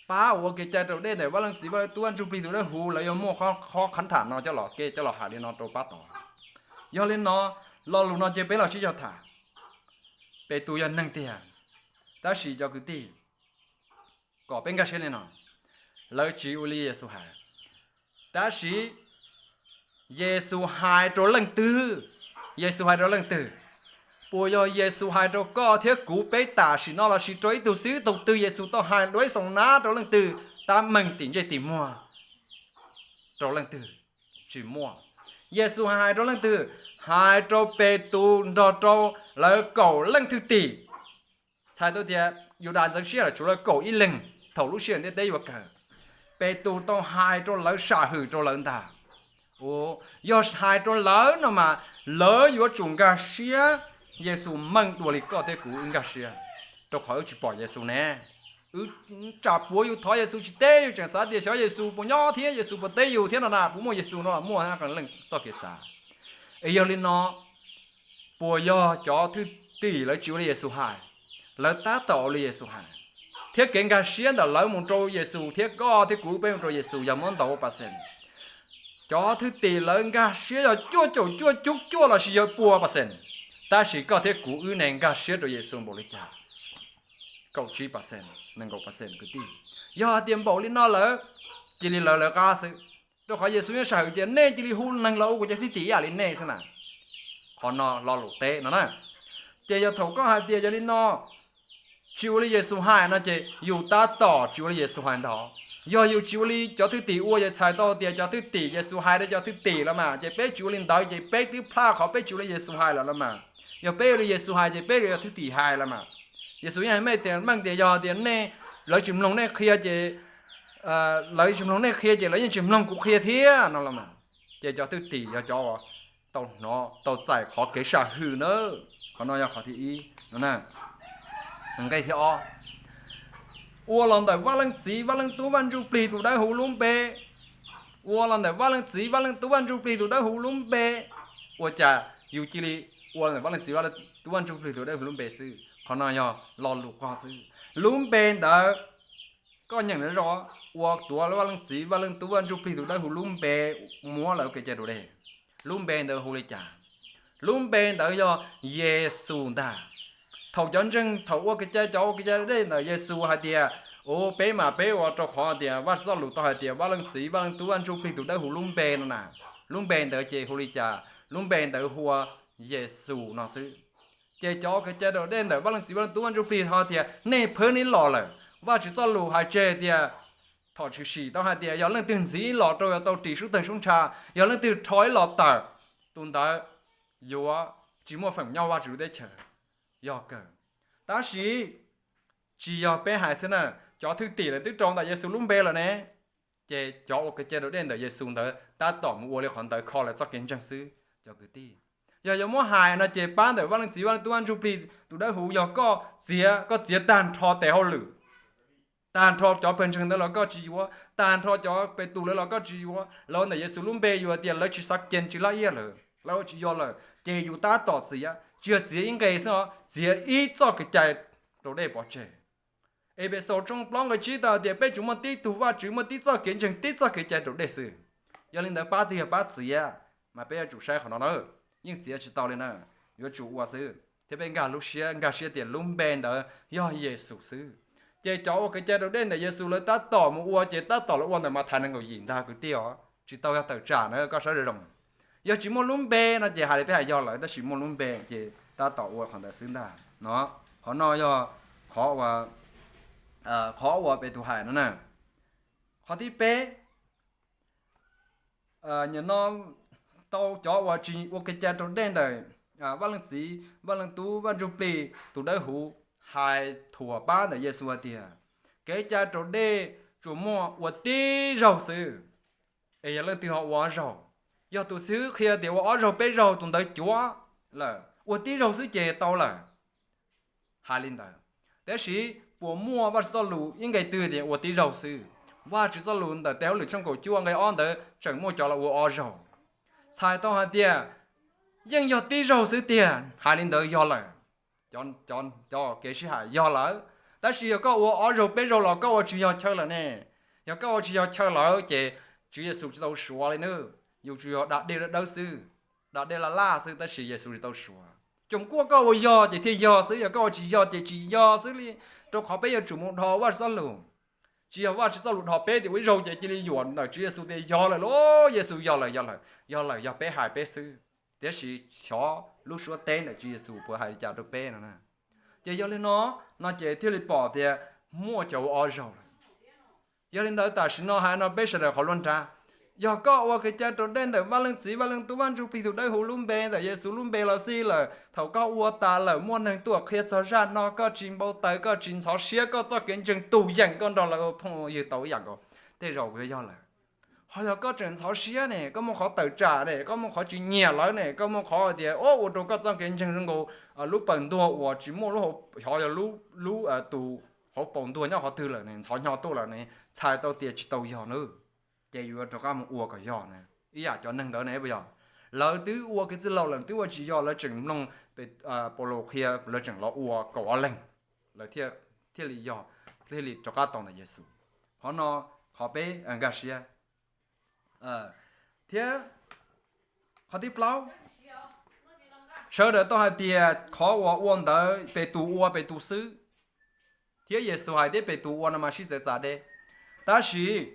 Pab ua kev cai raus dej ntawm Vaj Leej Txiv, Vaj Leej Tub, Vaj Ntsujplig tus dej hu, lawv yuav muaj qhov qhov khab tham no coj los ke coj los hais li no rau pab tod. Yog li no, lo lus no ces peb los sib cog tham. Petus yog neeg tiag, tab sis cov kwv tij, kom peb nkag siab li no, lawv tsis ua li Yexus hais. Tab sis Yexus hais rau leej twg? Yexus hais rau leej twg? Puas yog Yexus hais rau koj thiab kuv peb tam sim no lossis rau ib tug xib hwb tus twg? Yexus tau hais duav ib xoos nab rau leej twg, tab meeg tim ntsej tim muag rau leej twg? Tsis muaj. Yexus hais rau leej twg? Hais rau Petus nrog rau lawv kaum leej thwj tim. Txhais tau tias Yudas ntxeev siab lawm, tshuav lawv kaum ib leeg thaum lub sij hawm ntiaj teb yuav kawg. Petus tau hais rau lawv, sam hwm rau lawv ntag. Yog hais rau lawv no mas lawv yuav tsum nkag siab. Yexus meej dua li koj thiab kuv wb nkag siab, rau qhov wb tsis pom Yexus ne. Wb tsam puav yus thov Yexus tsis teb, yus tseem xav tias xyov Yexus puas nyob thiab Yexus puas teb yus thiab no na. Puas muaj Yexus no los muaj, qee leej txoj kev xav. Es yog li no, puas yog cov thwj tim lawv tsis ua li Yexus hais, lawv tab tom ua li Yexus hais, thiab kev nkag siab ntawm lawv mus rau Yexus thiab koj thiab kuv peb mus rau Yexus yog muab ntaus ua pas xees? Cov thwj tim lawv nkag siab yog cuaj caum cuaj cub cuaj lossis yog pua pas xees, tab sis koj thiab kuv wb ne nkag siab rau Yexus npaum li cas? Kaum tsib pas xees, nees nkaum pas xees kwv tij. Yog hais tias npaum li no lawm, cia li lawv lawv qab xwb, rau qhov Yexus yeej sam hwm tias nej cia li hu neeg los ua kuv cov thwj tim ib yam li nej xwb na. Qhov no lo lus teb no na. Ces yog thaum koj hais tias yog li no, tsis ua li Yexus hais no ces yus tab tom tsis ua li Yexus hais ntag. Yog yus tsis ua li cov thwj tim ua ces txhais tau tias cov thwj tim, Yexus hais rau cov thwj tim los mas, ces peb tsis ua li ntawd ces peb twb plaj qhov peb tsis ua li Yexus hais lawm los mas. Yog peb ua li Yexus hais ces peb ua li cov thwj tim hais los mas. Yexus yeej hais meej tias, meej tias yog tias nej, lawv tsis mloog nej qhia ces, lawv tsis mloog nej qhia ces lawv yeej tsis mloog kuv qhia thiab no los mas. Ces cov thwj tim yog cov tau hnov tau txais qhov kev sam hwm nawb. Qhov no yog qhov thib ib no na. Nqe thib ob, ua los ntawm Vaj Leej Txiv, Vaj Leej Tub, Vaj Ntsuj Plig tus Dawb Huv lub npe. Ua los ntawm Vaj Leej Txiv, Vaj Leej Tub, Vaj Ntsuj Plig tus Dawb Huv lub npe. Ua cas yus cia li ua los ntawm Vaj Leej Txiv, Vaj Leej Tub, Vaj Ntsuj Plig tus Dawb Huv lub npe xwb? Qhov no yog lo lus qog xwb. Lub npe ntawd koj nyeem no zog, ua tuav Vaj Leej Txiv, Vaj Leej Tub, Vaj Ntsuj Plig tus Dawb Huv lub npe muab lawv ua kev cai raus dej. Lub npe ntawd hu li cas? Lub npe ntawd yog Yexus ntag. Thaum cov ntseeg, thaum ua kev cai, cov ua kev cai raus dej ntawm Yexus hais tias, u, peb mas peb ua rau qhov tias Vajtswv txoj lus tau hais tias Vaj Leej Txiv, Vaj Leej Tub, Vaj Ntsuj Plig tus Dawb Huv lub npe no na. Lub npe ntawd ces hu li cas? Lub npe ntawd hu ua Yexus no xwb. Ces cov ua kev cai raus dej ntawm Vaj Leej Txiv, Vaj Leej Tub, Vaj Ntsuj Plig ho tias nej phwb ib los lawm, Vajtswv txoj lus hais tseg tias, thaum tshwm sim tau hais tias yog leej twg ntxiv ib los rau yuav tau ris sub tawg sub ntsha, yog leej twg rho ib los tawm, tus ntawd yuav tsis muaj feem nyob Vajtswv teb chaws. Yog kawg. Tab sis tsis yog peb hais xwb na, cov thwj tim lawv twb rau ntawm Yexus lub npe lawm ne. Ces cov ua kev cai raus dej ntawm Yexus ntawd tab tom mus ua li qhov ntawd kho lawv txoj kev ntseeg xwb cov kwv tij. Yog yuav muab hais no ces pab ntawm Vaj Leej Txiv, Vaj Leej Tub, Vaj Ntsuj Plig tus Dawb Huv yog koj txiav, koj txiav tag nrho tes hauj lwm, tag nrho cov pawg ntseeg ntawd los koj tsis yuav, tag nrho cov Petus lawv los koj tsis yuav, lawv ntawm Yexus lub npe yus tias lawv tsis xav kees tsis laj iab lawm, lawv ua tsis yog lawm, ces yus tab tom txiav, tsis yog txiav ib nqe xwb os, txiav ib txoj kev cai raus dej pov tseg. Efexaus tshooj plaub nqe tsib tau hais tias peb tsuas muaj tib tug Vajtswv, muaj tib txoj kev ntseeg, tib txoj kev cai raus dej xwb. Yog li ntawd pab twg yog pab txiav, mas peb yuav tsum saib qhov no na, yeej txiav tsis tau li na, yuav tsum ua xwb. Thiab peb nkag lub siab, nkag siab tias lub npe ntawd yog Yexus xwb. Ces cov ua kev cai raus dej ntawm Yexus lawv tab tom mus ua, ces tab tom lawv ua ntawm Mathais nees nkaum yim ntag kwv tij os, tsis tau yog tawm tsam na, koj saib zoo zoo. Yog tsis muaj lub npe no ces hais li peb hais yog lawm, tab sis muaj lub npe ces tab tom ua qhov ntawd xwb ntag no. Qhov no yog qhov, qhov uas Petus hais no na. Qhov thib peb, nim no tau cov uas tsis ua kev cai raus dej ntawm Vaj Leej Txiv, Vaj Leej Tub, Vaj Ntsuj Plig tus Dawb Huv hais thuam pab ntawm Yexus hais tias kev cai raus dej tsuas muaj ua tib zaug xwb, es yog leej twg ho ua ob zaug, yog tus xib hwb qhia tias ua ob zaug peb zaug tus ntawd cuav lawm, ua tib zaug xwb ces tau lawm. Hais li ntawd, tab sis puas muaj Vajtswv txoj lus ib nqe twg tias ua tib zaug xwb? Vajtswv txoj lus ntawm tes hauj lwm tshooj kaum cuaj nqe ob ntawd tseem muaj cov los ua ob zaug. Txhais tau hais tias yeej yog tib zaug xwb tiag, hais li ntawd yog lawm. Cov kev sib hais yog lawm. Tab sis yog koj ua ob zaug peb zaug los koj ua tsis yog chaw lawm ne. Yog koj ua tsis yog chaw lawm ces Tswv Yexus tsis tau suav li nawb. Yus tsuas yog da dej dawb dawb xwb, da dej laj laj xwb, tab sis Yexus tsis tau suav. Coom kuaj koj ua yog ces thiaj yog xwb, yog koj ua tsis yog ces tsis yog xwb li. Rau qhov peb yuav tsum mus dhos Vajtswv txoj lus. Tsis yog Vajtswv txoj lus dhos peb tias ua ib zaug ces cia li yuam ntawm Tswv Yexus tias yog lawm lauj, Yexus yog lawm, yog lawm, yog lawm, yog peb hais peb xwb. Tiam sis xyov lub suab teb ntawm Tswv Yexus puas hais li cas rau peb no na. Ces yog li no, no ces thiaj li pom tias muaj cov ua ob zaug lawm. Yog li ntawd tam sim no hais no peb sawv daws qhov luaj nrab, yog koj ua kev cai raus dej ntawm Vaj Leej Txiv, Vaj Leej Tub, Vaj Ntsuj Plig tus Dawb Huv lub npe, ntawm Yexus lub npe los xij lawm, thaum koj ua tas lawm muaj neeg tuaj qhia txog zaj no koj tsis npau taws, koj tsis ntxhov siab, koj txoj kev ntseeg tus yeem koj nrog lawv ua phooj ywg tau ib yam nkaus, tej zaum yuav yog lawm. Ho yog koj tseem ntxhov siab ne, koj muaj qhov tawm tsam ne, koj muaj qhov tsis nyiam lawv ne, koj muaj qhov tias ua rau koj txoj kev ntseeg zoo nkaus lub pawg ntuag uas tsis muaj lub hauv, xyov yog lub, tus hauv paus ntuag nyob qhov twg lawm ne, ntxhov hnyo tuaj lawm ne, txhais tau tias tsis tau yog na, ces yus yuav rov qab mus ua kom yog na. Ib yam cov neeg ntawd ne, puas yog? Lawv twb ua kev txwj laug, lawv twb ua tsis yog, lawv tseem mloog Paulus qhia, lawv tseem los ua kaum ob leeg, lawv thiaj li yog, thiaj li rov qab tau ntawm Yexus. Qhov no, qhov peb nkag siab. Thiab qhov thib plaub, sawv daws tau hais tias qhov uas ua ntawd Petus ua Petus xwb, thiab Yexus hais tias Petus ua no mas sib txawv txav deb. Tab sis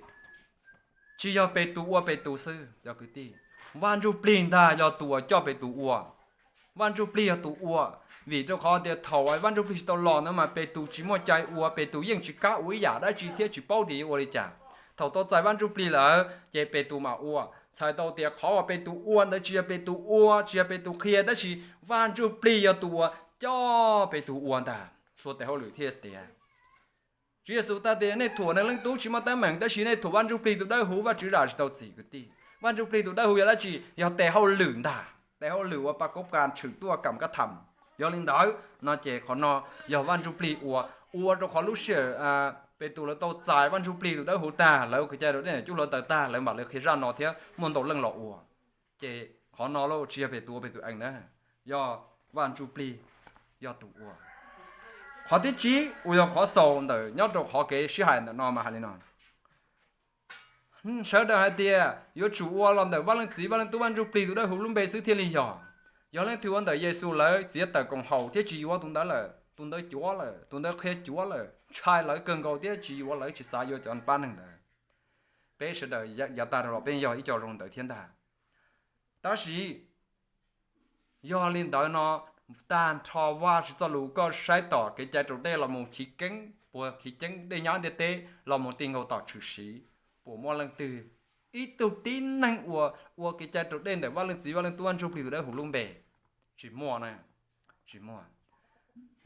tsis yog Petus ua Petus xwb cov kwv tij, Vaj Ntsujplig ntag yog tus uas coj Petus ua. Vaj Ntsujplig yog tus ua, vim rau qhov tias thaum Vaj Ntsujplig tsis tau los ntawd mas Petus tsis muaj cai ua, Petus yeej tsis kam ua ib yam dab tsi thiab tsis paub tias yuav ua li cas. Thaum tau txais Vaj Ntsujplig lawm ces Petus mam ua. Txhais tau tias qhov uas Petus ua ntawd tsis yog Petus ua, tsis yog Petus qhia, tab sis Vaj Ntsujplig yog tus uas coj Petus ua ntag, txhua tes hauj lwm thiaj tiav. Tswv Yexus tau tias nej thuam Neeg Leej Tub tsis muaj teeb meem, tab sis nej thuam Vaj Ntsujplig tus Dawb Huv, Vajtswv zam tsis tau txim kwv tij. Vaj Ntsujplig tus Dawb Huv yog dab tsi? Yog tes hauj lwm ntag, tes hauj lwm uas pas kov kas tshwm tuaj kam kab tham. Yog li ntawd no ces qhov no yog Vaj Ntsujplig ua, ua rau qhov lub sij hawm Petus lawv tau txais Vaj Ntsujplig tus Dawbhuv tag, lawv ua kev cai raus dej ntawm cub hluav taws tag, lawv mam li qhia zaj no thiab muaj ntau leej los ua. Ces qhov no los tsis yog Petus ua Petus ees na, yog Vaj Ntsujplig yog tus ua. Qhov thib tsib uas yog qhov xaus ntawm nyob rau qhov kev sib hais ntawm no mas hais li no: Sawv daws hais tias yuav tsum ua los ntawm Vaj Leej Txiv, Vaj Leej Tub, Vaj Ntsujplig tus Dawbhuv lub npe xwb thiaj li yog. Yog leej twg ua ntawm Yexus lawv txiav tawm koom haum thiab tsis yuav tus ntawd lawm, tus ntawd cuav lawm, tus ntawd qhia cuav lawm, ntshai lawv kawg nkaus thiab tsis yuav, lawv tsis xav yuav cov pab neeg ntawd. Peb sawv daws yav tas rau los peb yog ib co zoo ntawd thiab ntag. Tab sis yog li ntawd no, tag nrho Vajtswv txoj lus koj saib tom kev cai raus dej los mus chiv keeb, puas chiv keeb dej nyab ntiaj teb los mus ti nkaus tom tshwm sim, puas muaj leej twg, ib tug tib neeg uas ua kev cai raus dej ntawm Vaj Leej Txiv, Vaj Leej Tub, Vaj Ntsujplig tus Dawbhuv lub npe? Tsis muaj na, tsis muaj.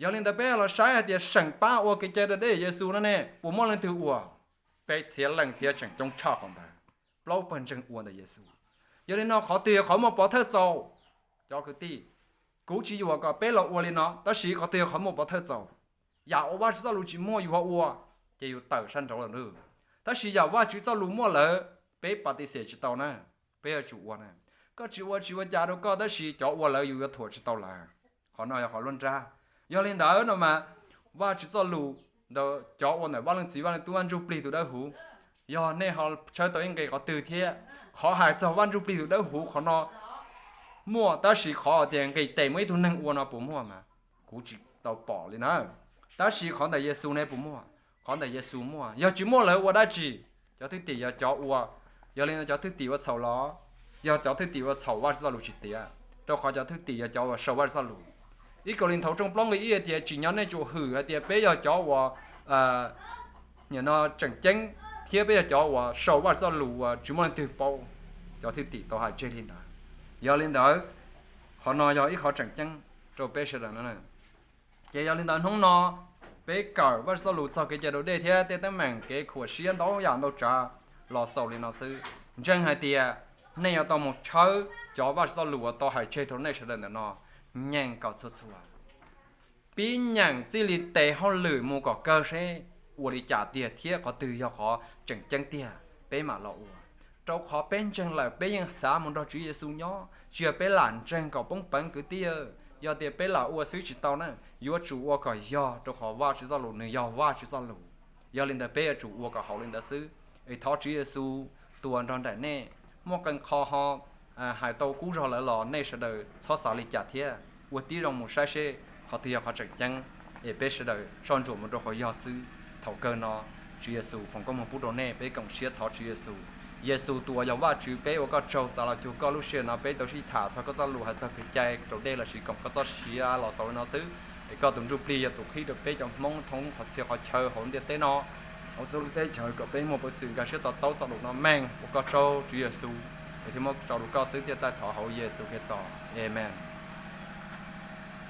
Yog li ntawd peb los saib hais tias seem pab ua kev cai raus dej Yexus no ne puas muaj leej twg ua? Peb txhiab leej thiab tseem coob tshaj qhov ntawd, plaub pawg ntseeg ua ntawm Yexus. Yog li no qhov twg yog qhov muaj pov thawj txaus? Cov kwv tij, kuv tsis yuam kom peb los ua li no, tab sis qhov twg yog qhov muaj pov thawj txaus? Yam uas Vajtswv txoj lus tsis muaj yus ho ua, ces yus tawm sab nraud lawm. Tab sis yam Vajtswv txoj lus muaj lawm, peb pa ti xes tsis tau na, peb yuav tsum ua na. Koj tsis ua tsis ua cas rau koj, tab sis cov ua lawv yus yuav thuam tsis tau lawv. Qhov no yog qhov luaj nrab. Yog li ntawd no mas, Vajtswv txoj lus ntawm cov ua ntawm Vaj Leej Txiv, Vaj Leej Tub, Vaj Ntsujplig tus Dawbhuv, yog nej ho tshawb tau ib nqe qhov twg thiab? Qhov hais txog Vaj Ntsujplig tus Dawbhuv qhov no muaj, tab sis qhov tias nqis tes muaj ib tug neeg ua no puas muaj mas kuv tsis tau pom li na. Tab sis qhov ntawm Yexus ne puas muaj? Qhov ntawm Yexus muaj. Yog tsis muaj lawv ua dab tsi? Cov thwj tim yog cov ua, yog li no cov thwj tim ua txhaum los? Yog cov thwj tim ua txhaum, Vajtswv txoj lus tsis tiav, rau qhov cov thwj tim yog cov uas sau Vajtswv txoj lus. Ib Kauleethaus tshooj plaub nqe ib hais tias, tsim nyog nej tsuas hwm hais tias peb yog cov uas nim no tseem ceeb thiab peb yog cov uas sau Vajtswv txoj lus uas tsis muaj leej twg paub. Cov thwj tim tau hais tseg li ntawd. Yog li ntawd, qhov no yog ib qhov tseem ceeb rau peb sawv daws no. Ces yog li ntawd hnub no peb kawm Vajtswv txoj lus txog kev cai raus dej thiab tej teeb meem kev khuam siab ntau yam ntau tsav los xaus li no xwb. Ntseeg hais tias nej yuav tau mus tshawb cov Vajtswv txoj lus uas tau hais tseg rau nej sawv daws ntawm no nyeem kom txhua txhua, pib nyeem txij li tes hauj lwm mus kom kawg seb ua li cas tiag thiab qhov twg yog qhov tseem ceeb tiag peb mam los ua. Rau qhov peb ntseeg lawm peb yeej xav mus nrog Tswv Yexus nyob, tsis yog peb lam ntseeg kom poob peev kwv tij. Yog tias peb lam ua xwb tsis tau na, yuav tsum ua kom yog, rau qhov Vajtswv txoj lus nws yog Vajtswv txoj lus. Yog li ntawd peb yuav tsum ua kom haum li ntawd xwb. Es thov Tswv Yexus tus uas nrog nraim nej, muaj qee qho ho hais tau kub zog lawm los nej sawv daws txhob xav li cas thiab ua tib zoo mus saib seb qhov twg yog qhov tseem ceeb, es peb sawv daws soj ntsuam mus rau qhov yog xwb. Thaum kawg no, Tswv Yexus foom koob hmoov pub rau nej, peb koom siab thov Tswv Yexus. Yexus tus uas yog Vajtswv, peb ua koj tsaug txav los cuag koj lub sij hawm no peb tau sib tham txog koj txoj lus hais txog kev cai raus dej lossis koom koj txoj sia los xaus li no xwb. Es koj tus Ntsuj Plig yog tus qhib rau peb cov Hmoob thoob qhov txhia qhov chaw hauv ntiaj teb no. Hauv txhua lub teb chaws kom peb muaj peev xwm nkag siab to taub txoj lus no meej. Ua koj tsaug Tswv Yexus, es thiaj muab tso rau koj xwb thiaj taij thov hauv Yexus Khetos, amees.